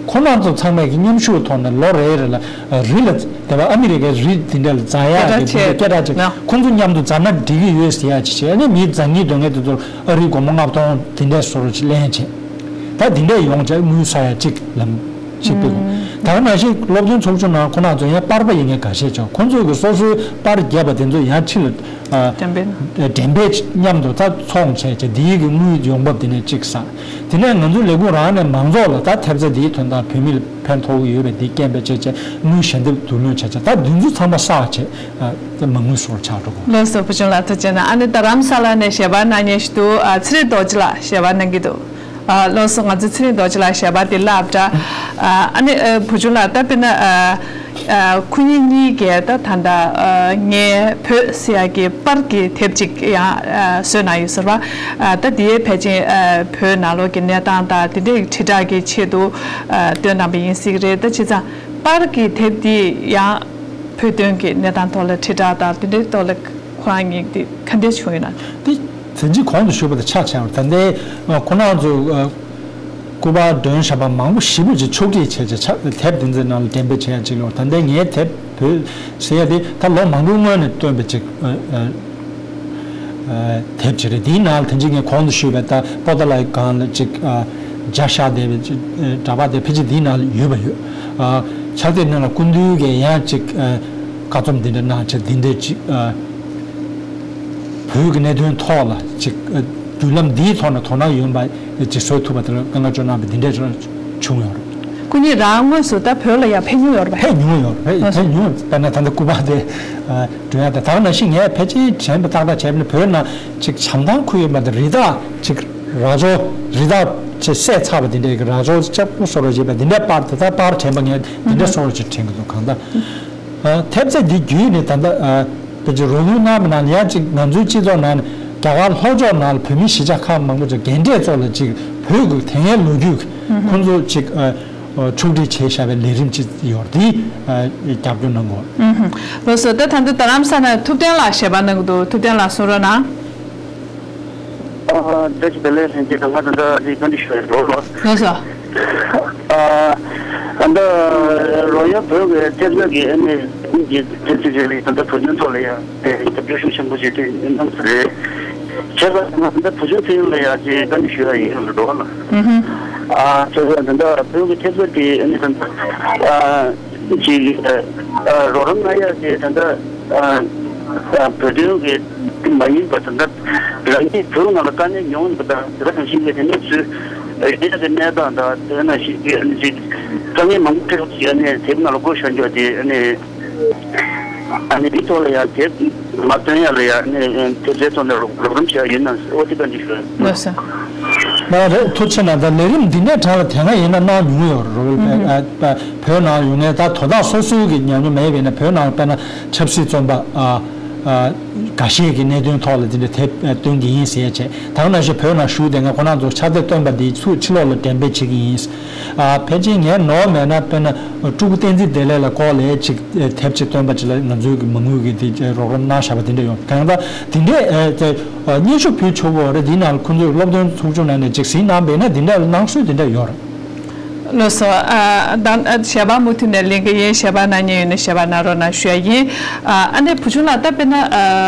ཁོང་རྣམ་ཚོ་ཚང་མས་ཀྱི་མཉམ་ཞུགས་ཐོག་ནས་ལོ་རེ་རེ་ལ་རི་ལ་དེ་བ་ཨ་མི་རི་ཀའི་རི་དེ་འདྲ་ལ་འཛེག་ཡག་གི་སྐད་གྲགས་ཆེ། ཁོང་ཚོ་མཉམ་དུ་འཛེག་ན་འགྲིག་གི་ཡོད་ཟེར་ཡག་ཅིག་བྱས་ནས་མི་འཛེག་སྙིང་འདོད་མཁན་དེ་ཚོར་ཨ་རིའི་སྒོར་མོ་ལྔ་སྟོང་དེ་འདྲ་བཟོ་རོགས་ཅིག་ལེན་བྱས། ད་དེ་འདྲ་ཡོང་བྱས་དངུལ་བསགས་ཡག་ཅིག་ལམ་ཅིག་སྤེལ་དགོས། ད་ག་ནང་བཞིན་སློབ་སྟོན་ཚོགས་ཆུང་ནང་ཁོ་རང་ཚོ་ཡང་པར་པ་ཡིན་མཁན་འགའ་ཤས་ཀྱང་ཁོང་ཚོ་གི་སོ་སོའི་པར་བརྒྱབ་པ་དེ་ཚོ་ཡང་ཕྱི་ལ་ཨ་འགྲེམས་སྤེལ་གནང་། འགྲེམས་སྤེལ་མཉམ་དུ་ད་ཚོང་བྱས་བྱས་དེའི་གི་དངུལ་ཡོང་འབབ་དེ་ནས་གཅིག་བསགས། དེ་ནས་ང་ཚོའི་ལས་ཁུངས་རང་ནས་མང་ཚོགས་ལ་ད་ཐེབས་རྩ་འདིའི་དོན་དག་བོད་མི་ལ་ཕན་ཐོགས་ཀྱི་ཡོད་པས་འདི་སྐད་འབོད་བྱས་བྱས་དངུལ་ཞལ་འདེབས་བསྡུ་ལེན་བྱས་བྱས་ད་འདི་ཚོ་ཚང་མ་བསགས་བྱས་ཨ་ད་མ་དངུལ་སོར་ཆགས་འགྲོ་གི། ལགས་སོ། བུ་ཆུང་ལགས་ཐུགས་རྗེ་གནང་། ཨ་ནི་ད་རམ་ས་ལ་ནས་ཞལ་པར་གནང་མཁན་ཞིག་འདུག་ཨ་ཚེ་རིང་རྡོ་རྗེ་ལགས་ཞལ་པར་གནང་གི་འདུག་ཨ་ལགས་སོ། ང་ཚོ་ཚེ་རིང་རྡོ་རྗེ་ལགས་ཞལ་པར་དེ་བཀླགས་དྲ། ཨ་ནི་ཨ་བུ་ཆུང་ལགས་ད་དཔེར་ན་ཨ་ཨ་ཁོ་གཉིས་གཉིས་ཀས་ད་ད་ལྟ་ཨ་ངའི་བོད་ཟེར་ཡག་གི་པར་གྱི་དེབ་ཅིག་ཡང་ཨ་བཟོས་གནང་ཡོད་ཟེར་བ། ཨ་ད་དེའི་ཕལ་ཆེར་ཨ་བོད་ནང་ལོགས་ཀྱི་གནས་སྟངས་དང་དེ་འདྲའི་དྲིལ་བསྒྲགས་ཀྱི་ཆེད་དུ་ཨ་བཏོན་གནང་བ་ཡིན་སྲིད་ཀྱི་རེད། ད་བྱས་ཙང་པར་གྱི་དེབ་འདི་ཡང་བོད་དོན་གྱི་གནས་སྟངས་ཐོག་ལ་དྲིལ་བསྒྲགས་དང་དེ་འདྲའི་ཐོག་ལ་ཁོ་རང་ཉིད་འདི་ག་འདྲས་བྱུང་ཡོད་ན། དེ་དེ་ཅིག་གོང་དུ་ཞུས་པ་དང་ཆ་ཆེ་བར་ད་ལྟའི་ཁོ་རང་ཚོ་སྐུ་པར་སྒྲོན་ཞབས་པ་མང་པོ་ཞེ་པོ་ཅིག་ཕྱོགས་སྒྲིག་བྱས་བྱས་ཆ་དེབ་དེ་ཚོའི་ནང་ལ་འགྲེམས་སྤེལ་བྱས་ཡ་ཅིག་ལོ། ད་ལྟའི་ངའི་དེབ་བོད་ཟེར་ཡ་དེ་ད་ལོ་མང་པོའི་སྔོན་ནས་བཏོན་པའི་ཅིག་དེབ་ཅིག་རེད། དེའི་ནང་ལ་དེ་ཅིག་ངས་གོང་དུ་ཞུས་པའི་ད་པོ་ཏཱ་ལའི་སྒང་ལ་ཅིག་བརྒྱ་ཤར་བསྡད་པའི་ཅིག་ཨ་འདྲ་པར་དེ་ཕལ་ཆེར་འདིའི་ནང་ལ་ཡོད་པ་ཡོད། ཨ་ཕྱག་དེབ་ནང་ལ་སྐུ་མདུན་གྱིས་ཡང་ཅིག་ཨ་བཀའ་རྩོམ་འདི་འདྲ་གནང་བྱས་འདི་འདྲ་ཅིག་ཨ་བོད་ཀྱི་གནད་དོན་ཐོག་ལ་ཅིག་ཨ་བརྒྱུད་ལམ་འདིའི་ཐོག་ནས་དོ་སྣང་ཡོད་པ་ཅིག་བཟོ་ཐུབ་པ་དེ་ལ་བཀའ་མོལ་བྱུང་གནང་བ་འདི་འདྲ་བྱུང་ཡོད་རེད། སྐུ་ཉིད་རང་དངོས་སུ་ད་བོད་ལ་ཡང་ཕེབས་མྱོང་ཡོད་རེད་པས། ཕེབས་མྱོང་ཡོད་རེད། ཕེབས་ཕེབས་མྱོང་། དཔེར་ན་ད་ལྟ་སྐུ་པར་དེ་ཨ་འགྲོ་ཡ་དེ་དག་ནང་བཞིན་ངས་ཕལ་ཆེར་དྲན་པ་ཏག་ཏག་བྱས་པ་ན་བོད་ནང་ཅིག་བྱམས་ཐང་ཁུལ་ཡོད་པ་དང་རི་དྭགས་ཅིག་ར་ཅོ་རི་དྭགས་ཅིག་བསད་ཚར་བ་དེ་འདྲའི་ར་ཅོ་ལྕགས་པོ་བཟོ་འདྲ་བྱས་པ་དེ་འདྲའི་པར་དེ་དག་པར་དྲན་པ་ངས་དེ་འདྲའི་བཟོ་འདྲ་ཅིག་དྲན་གྱི་འདུག་གང་ལྟར་ཨ་ཐེབས་རྩ་འདི་བརྒྱུད་ནས་ད་ལྟ་ཨ་ཕལ་ཆེར་རོགས་དངུལ་གནང་མི་གནང་ཡང་ཅིག་ང་ཚོའི་སྤྱི་ཚོགས་ནང་ནས་རྒྱ་གར་ལྷོ་ཕྱོགས་ནང་ལ་བོད་མི་གཞིས་ཆགས་ཁག་མང་པོ་ཅིག་རྒན་གྲས་ཚོ་ལ་ཅིག་བོད་ཀྱི་དེ་སྔའི་ལོ་རྒྱུས་ཁོང་ཚོ་ཅིག་ཨ། ཕྱོགས་སྒྲིག་བྱས་བཞག་པའི་ལས་རིམ་ཅིག་ཡོད་རེད། འདི་རྒྱབ་སྐྱོར་གནང་དགོས། ལགས་སོ། ད་ད་ལྟ་རྡ་རམ་ས་ལ་ཐུབ་བསྟན་ལགས་ཞལ་པར་གནང་གི་འདུག་ཐུབ་བསྟན་ལགས་གསུང་རོགས་གནང་། ཨ་བཀྲ་ཤིས་བདེ་ལེགས། ལྷན་རྒྱས་ཚང་མ་ད་ལྟ་འདི་བཀའ་འདྲི་ཞུ་ཡ་རོགས་ལགས། ལགས་སོ། ཨ་ད་ལྟ་རོགས་ཡ་བོད་ཀྱི་ཐེབས་རྩ་གི་ཨ་ནི་གི་ཐེབས་རྩ་ཅིག་ལ་ད་ལྟ་བོད་དོན་ཐོག་ལ་ཡ་རྒྱབ་སྐྱོར་ཤུགས་ཆེན་པོ་ཞིག་དེ་གནང་གི་རེད། བྱས་ཙང་ང་ད་ལྟ་བུ་ཆུང་ཚེ་རིང་ལ་ཡ་ཅིག་བཀའ་འདྲི་ཞུ་ཡ་ཡིན་ལ་འགྲོ་བ་ལ། ཨ་བྱས་ཙང་ད་ལྟ་བོད་ཀྱི་ཐེབས་རྩ་དེ་ཨ་ནི་ད་ལྟ་ཨ་ཅིག་ཨ་རོགས་རམ་གནང་ཡ་དེ་ད་ལྟ་ཨ་ཨ་བོད་དོན་གྱི་མ་ཡིན་པ་ད་ལྟ་རང་ཉིད་བོད་ནང་ལ་དཀའ་ངལ་མྱོང་ཡོད་པ་དང་དེ་ག་ནང་བཞིན་གྱི་དེ་ནས་ཚུལ་ཡོད་ཀྱི་གནས་སྟངས་དང་དེ་ག་ནང་བཞིན་གྱི་ཨ་ནི་ཅིག་དཀའ་ངལ་མང་པོ་འཕྲད་ཀྱི་ཨ་ནི་དེབ་ནང་ལ་བཀོད་བཞག་རྒྱུ་དེ་ཨ་ནི། ཨ་ནི་འདི་ཐོག་ལ་ཡང་དེབ་མ་བཏོན་ཡ་ལ་ཡང་ནི་དེབ་དེ་ཐོག་ནས་རོགས་རོགས་རམ་བྱེད་ཡ་ཡིན་ན་ཨོ་དེ་བཀའ་འདྲི་ཞུ། ལགས་སོ། མ་རེད། ཐུགས་རྗེ་གནང་། ད་ལས་རིམ་འདི་འདྲའི་གྲས་ལ་དེ་སྔ་ཡིན་ན་གནང་མྱོང་ཡོད་རེད། བོད་ནང་ཡོང་ནས་ད་དོ་བདག་སོ་སོའི་གི་ཉམས་མྱོང་མེད་པ་ཡིན་ན་བོད་ནང་དཔེར་ན་ཆབ་སྲིད་བཙོན་པ་ཨ་ཨ་འགའ་ཤས་ཀྱི་གནད་དོན་ཐོག་ལ་འདི་འདྲའི་དེབ་བཏོན་གྱི་ཡིན་ཟེར་ཡ་བྱས། ད་ག་ནང་བཞིན་བོད་ནང་བཞུགས་བསྡད་མཁན་ཁོ་རང་ཚོ་ཕྱག་དེབ་བཏོན་པ་འདི་ཚུར་ཕྱི་ལོགས་ལ་འགྲེམས་སྤེལ་བྱེད་ཀྱི་ཡིན། ཨ་ཕལ་ཆེར་ངས་ནོར་མེད་ན་དཔེར་ན་སྤྲུལ་སྐུ་བསྟན་འཛིན་བདེ་ལེགས་ལ་སྐོར་ལ་ཅིག་དེབ་ཅིག་བཏོན་པ་ཅིག་ལ་ང་ཚོའི་གི་མ་དངུལ་གི་དེ་རོགས་རམ་གནང་བཞག་པ་དེ་འདྲ་ཡོང་། གང་ལྟར་དེ་འདྲས་ཨ་དེ་ཨ་སྙན་ཞུ་ཕུལ་ཆོག་གི་རེད། དེའི་ནང་ལ་ཁོང་ཚོས་སློབ་སྟོན་ཚོགས་ཆུང་ནང་ནས་ཅིག་གཟིགས་གནང་བས་ན་དེ་འདྲ་གནང་སྲོལ་དེ་འདྲ་ཡོད་རེད། ལགས་སོ། ཨ་ད་ཨ་ཞལ་པར་མུ་མཐུད་ནས་ལེན་གི་ཡིན། ཞལ་པར་གནང་མཁན་ཡོད་ན་ཞལ་པར་གནང་རོགས་གནང་ཞུ་ཡ་ཡིན། ཨ་ཨ་ནེ་བུ་ཆུང་ལགས། ད་དཔེར་ན་ཨ་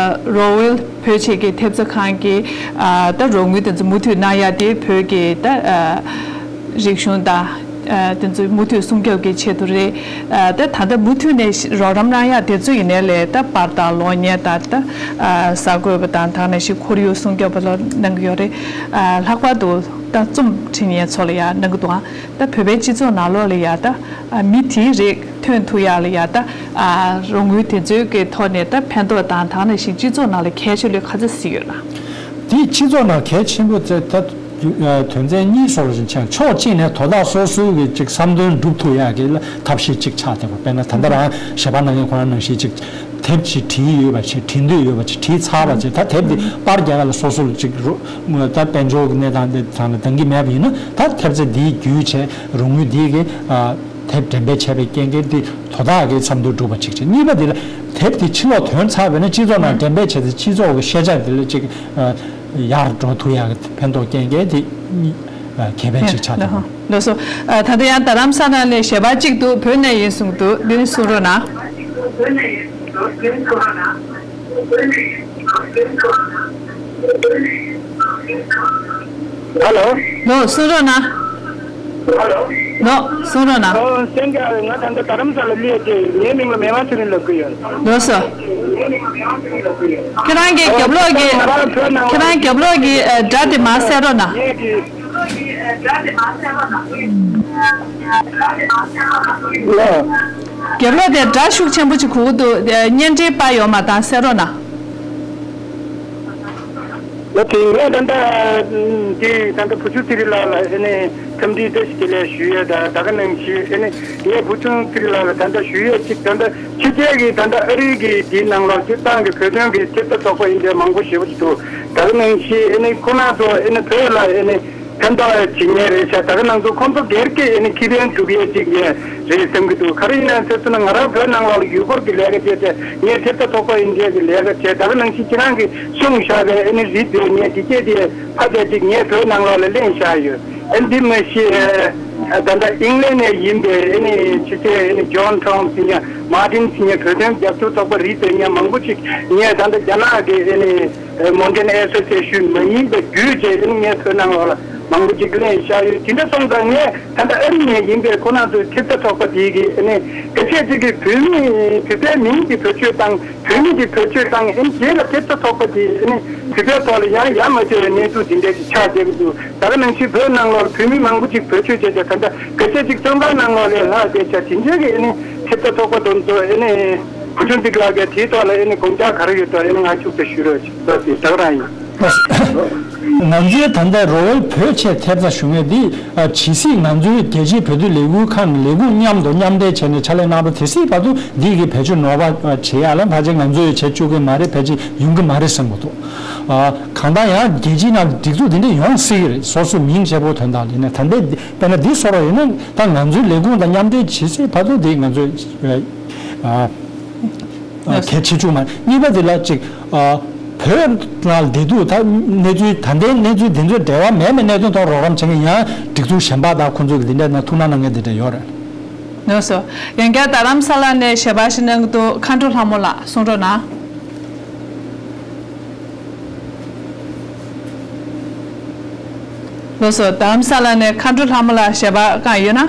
རོ་ཝེལ་བོད་ཆས་ཀྱི་ཐེབས་རྩ་ཁང་གི་ཨ་ད་རོགས་དངུལ་དེ་ཚོ་མུ་མཐུད་གནང་ཡ་དེ་བོད་ཀྱི་ད་ཨ་རིག་གཞུང་དང་ཨ་དེ་ཚོ་མུ་མཐུད་སྲུང་སྐྱོབ་ཀྱི་ཆེད་དུ་རེད། ཨ་ད་ད་ལྟ་མུ་མཐུད་ནས་རོགས་རམ་གནང་ཡ་དེ་ཚོ་ཡིན་ནའི་ལས་ད་པར་དང་གློག་བརྙན་དང་ད་ཨ་གསར་འགོད་པ་དང་ད་ག་ནང་བཞིན་ཁོར་ཡུག་སྲུང་སྐྱོབ་པ་ལ་གནང་གི་ཡོད་རེད། ཨ་ལྷག་པར་དུ་ད་རྩོམ་འབྲི་མཁན་ཚོ་ལ་ཡ་གནང་གི་འདུག་ཨ་ད་བོད་པའི་སྤྱི་ཚོགས་ནང་ལོགས་ལ་ཡ་ད་ཨ་མི་དེའི་རིགས་ཐོན་ཐུབ་ཡ་ལ་ཡ་ད་ཨ་རོགས་དངུལ་དེ་ཚོའི་གི་ཐོག་ནས་ད་ཕན་ཐོགས་དང་ད་ག་ནང་བཞིན་སྤྱི་ཚོགས་ནང་ལ་གལ་ཆེ་ལོས་ག་ཚོད་གཟིགས་ཡོད་ན། དེ་སྤྱི་ཚོགས་ནང་གལ་ཆེན་པོ་ཚེ་ད་དོན་ཚན་གཉིས་སོགས་ལ་ཕྱིན་ཕྱོགས་གཅིག་ནས་དོ་བདག་སོ་སོའི་གི་ཅིག་བསམ་དོན་འགྲུབ་ཐུབ་ཡ་གི་ཐབས་ཤེས་ཅིག་ཆགས་བསྡད་པ། དཔེར་ན་ད་ལྟ་རང་ཞལ་པར་གནང་མཁན་ཁོ་རང་ནང་བཞིན་ཅིག་དེབ་ཅིག་བྲིས་ཡོད་པ་ཅིག་བྲིས་འདོད་ཡོད་པ་ཅིག་བྲིས་ཚར་བ་ཅིག་ད་དེབ་འདི་པར་རྒྱག་ཡ་ལ་སོ་སོ་ལ་ཅིག་རོ་ད་དཔལ་འབྱོར་གི་གནས་སྟངས་དེ་ཚང་ལ་འདང་གི་མེད་པ་ཡིན་ན་ད་ཐེབས་རྩ་འདིའི་བརྒྱུད་བྱས་རོགས་དངུལ་འདི་གི་ཨ་དེབ་འགྲེམས་སྤེལ་བྱས་པའི་རྐྱེན་གྱིས་འདི་དོ་བདག་གི་བསམ་དོན་འགྲུབ་པ་ཅིག་བྱས། གཉིས་པ་འདི་ལ་དེབ་འདི་ཕྱི་ལོགས་ཐོན་ཚར་བས་ན་སྤྱི་ཚོགས་ནང་འགྲེམས་སྤེལ་བྱས་ཏེ་སྤྱི་ཚོགས་ཀྱི་ཤེས་བྱ་འདི་ལ་ཅིག་ཨ་ཡར་འགྲོ་ཐུབ་ཡག་གི་ཕན་ཐོགས་རྐྱེན་གྱིས་དེ་གཉིས་ཨ་ཁེ་ཕན་ཅིག་ཆགས་ཐུབ། ལགས་སོ། ཨ་ད་ལྟ་ཡང་རྡ་རམ་ས་ལ་ནས་ཞལ་པར་གཅིག་འདུག་བོད་ནས་ཡིན་གསུངས་འདུག་འདི་ནི་གསུང་རོགས་གནང་། ཧ་ལོ། ལོ་གསུང་རོགས་གནང་། ལོ་གསུང་རོགས་གནང་། ཨོ་སེང་གེ་ང་ད་ལྟ་རྡ་རམ་ས་ལ་སླེབས་ཏེ་ངའི་མིང་ལ་མེ་མ་ཚེ་རིང་ལབ་ཀྱི་ཡོད། ལོ་སོ། ཁྱེད་རང་གི་རྒྱབ་ལོགས་ཀྱི་ཁྱེད་རང་རྒྱབ་ལོགས་ཀྱི་ཨ་སྒྲ་དེ་མར་སེལ་རོགས་གནང་། རྒྱབ་ལོགས་དེ་སྒྲ་ཤུགས་ཆེན་པོ་ཅིག་གོ་གི་འདུག་བརྙན་འཕྲིན་པར་ཡོད་མ་དང་སེལ་རོགས་གནང་། ལོ་དེ་ངས་ད་ལྟ་དེ་ད་ལྟ་བུ་ཆུང་ཚེ་རིང་ལགས་ལ་ཨེ་ནས་འཚམས་འདྲི་བཀྲ་ཤིས་བདེ་ལེགས་ཞུ་ཡས་དང་ད་ག་ནང་བཞིན་ཨེ་ནས་ངས་བུ་ཆུང་ཚེ་རིང་ལགས་ལ་ད་ལྟ་ཞུ་ཡས་གཅིག་ད་ལྟ་ཕྱི་རྒྱལ་གྱི་ད་ལྟ་ཨ་རི་གི་དེའི་ནང་ལོགས་སྤྱིར་བཏང་གི་བོད་དོན་གྱི་ཐེབས་རྩ་ཚོགས་པ་ཡིན་པའི་མང་པོ་ཞེ་པོ་ཞིག་འདུག་ད་ག་ནང་བཞིན་ཨེ་ནས་ཁོ་རང་ཚོ་ཨེ་ནས་བོད་ལ་ཨེ་ནས་ཕན་ཐོགས་བྱེད་མཁན་རེད་ཤག་ད་ག་ནང་ཚོ་ཁོང་ཚོ་སྒེར་གྱི་ཨེ་ནི་ཁེ་ཕན་སྒྲུབ་ཡས་ཅིག་ངས་རེད་བསམ་གྱི་འདུག་ག་རེ་ཡིན་ན་ཟེར་སོང་ན་ང་རང་བོད་ནང་ལོགས་ལ་ཡུལ་སྐོར་གྱི་ལས་ཀ་བྱས་ཏེ་ངས་ཐེབས་རྩ་ཚོགས་པ་ཡིན་མཁན་གྱི་ལས་ཀ་བྱས། ད་ག་ནང་བཞིན་ཁྱེད་རང་གིས་གསུངས་བཞག་པའི་ཨེ་ནི་རིགས་དེ་ངས་འདི་སྐད་དེ་ཕ་དེ་ཅིག་ངས་བོད་ནང་ལོགས་ལ་ལེན་བཞག་ཡོད། ཨེ་འདི་མ་གཞི་ད་ལྟ་ཨིང་ལན་ནས་ཡིན་པའི་ཨེ་ནི་ཕྱི་རྒྱལ་ཨེ་ནི་ཇོན་ཁྲོམ་ཟེར་མཁན་མར་ཏིན་ཟེར་མཁན་བོད་དོན་རྒྱབ་སྐྱོར་ཚོགས་པ་རིགས་དེ་མཁན་མང་པོ་ཅིག་ངས་ད་ལྟ་རྒྱ་ནག་གི་ཨེ་ནི་མོན་ཊེན་ཨེ་སོ་སི་ཨེ་ཤན་མ་ཡིན་པའི་བརྒྱུད་བྱས་ཨེ་ནི་ངས་བོད་ནང་ལོགས་ལ། མང་པོ་ཅིག་གླེང་བཞག་ཡོད། དེ་འདྲ་སོང་ཙང་ངས་ད་ལྟ་ཨ་རི་ནས་ཡིན་པའི་ཁོ་རང་ཚོའི་ཐེབས་རྩ་ཚོགས་པ་དེ་གི་ཨ་ནི་སྐད་ཆ་ཅིག་གི་བོད་མི་བོད་པའི་མིང་གི་བེད་སྤྱོད་བཏང་། བོད་མི་གི་བེད་སྤྱོད་བཏང་། ཨ་ནི་རྗེས་ལ་ཐེབས་རྩ་ཚོགས་པ་དེ་ཨ་ནི་བོད་པའི་ཐོག་ལ་ཡང་ཡ་མ་བྱས་པའི་གནས་ཚུལ་དེ་འདྲ་ཞིག་ཆགས་བསྡད་ཀྱི་འདུག་ད་ག་ནང་བཞིན་བོད་ནང་ལོགས་ལ་བོད་མི་མང་པོ་ཅིག་བེད་སྤྱོད་བྱས་བྱས། ད་ལྟ་ག་ཚད་ཅིག་བཙོན་ཁང་ནང་ལོགས་ལ་ལྷག་བསྡད་བྱས། དེ་འདྲ་གི་ཨ་ནི་ཐེབས་རྩ་ཚོགས་པ་དེ་ཚོ་ཨ་ནི་བུ་ཆུང་འདི་ག་གི་དེའི་ཐོག་ལ་ཨ་ནི་དགོངས་འཆར་ག་རེ་ཡོད་དོ། ཨ་ནི་ང་ཤུགས་ཆེ་ཞུ་རོགས་བྱེད། ད་དེ་ད་ག་རང་ཡིན། ང་ཚོའི་ད་ལྟ་རོ་ཝེལ་བོད་ཆས་ཐེབས་རྩ་ཞུ་མཁན་འདི་ཇི་སྲིད་ང་ཚོའི་རྒྱལ་སྤྱིའི་བོད་དོན་ལས་འགུལ་ཁང་ལས་ཁུངས་མཉམ་དུ་མཉམ་འབྲེལ་བྱས་ནས་ཕྱག་ལས་གནང་བ་དེ་སྲིད་བར་དུ་འདི་གི་བེད་སྤྱོད་ནོར་བ་བྱེད་ཡ་ལ་ཕལ་ཆེར་ང་ཚོས་བྱེད་བཅུག་གི་མ་རེད། ཕལ་ཆེར་ཡོང་གི་མ་རེད་བསམ་གི་འདུག་གང་ལྟར་ཡང་རྒྱལ་སྤྱིའི་ནང་སྒྲིག་འཛུགས་འདི་འདྲ་ཡོང་སྲིད་ཀྱི་རེད། སོ་སོའི་མིང་བྱས་པོ་དོན་དག་ལ་ཡིན་ན། ད་ལྟའི་དཔེར་ན་འདི་བཟོ་འདྲ་ཡིན་ན་ད་ང་ཚོའི་ལས་ཁུངས་དང་མཉམ་འབྲེལ་བྱེད་སྲིད་བར་དུ་འདི་ང་ཚོས་གལ་ཆེ་བཅུག་མ། གཉིས་པ་འདི་ལ་ཅིག་བོད་ནང་བསྡད་དུས་ད་གནས་ཚུལ་ད་ལྟའི་གནས་ཚུལ་འདི་ཚོའི་འབྲེལ་བ་མེད་པའི་གནད་དོན་ཐོག་རོགས་རམ་བྱེད་མཁན་ཡང་སྒྲིག་འཛུགས་གཞན་པ་དང་ཁོང་ཚོ་གི་འདི་འདྲ་ན་ཐུགས་སྣང་གནང་མཁན་འདི་འདྲ་ཡོད་རེད། ལགས་སོ། ཡང་བསྐྱར་རྡ་རམ་ས་ལ་ནས་ཞལ་པར་ཞིག་གནང་གི་འདུག་མཁའ་འགྲོ་ལྷ་མོ་ལགས་གསུང་རོགས་གནང་། ལགས་སོ། རྡ་རམ་ས་ལ་ནས་མཁའ་འགྲོ་ལྷ་མོ་ལགས་ཞལ་པར་བསྐྱངས་ཡོད་ན།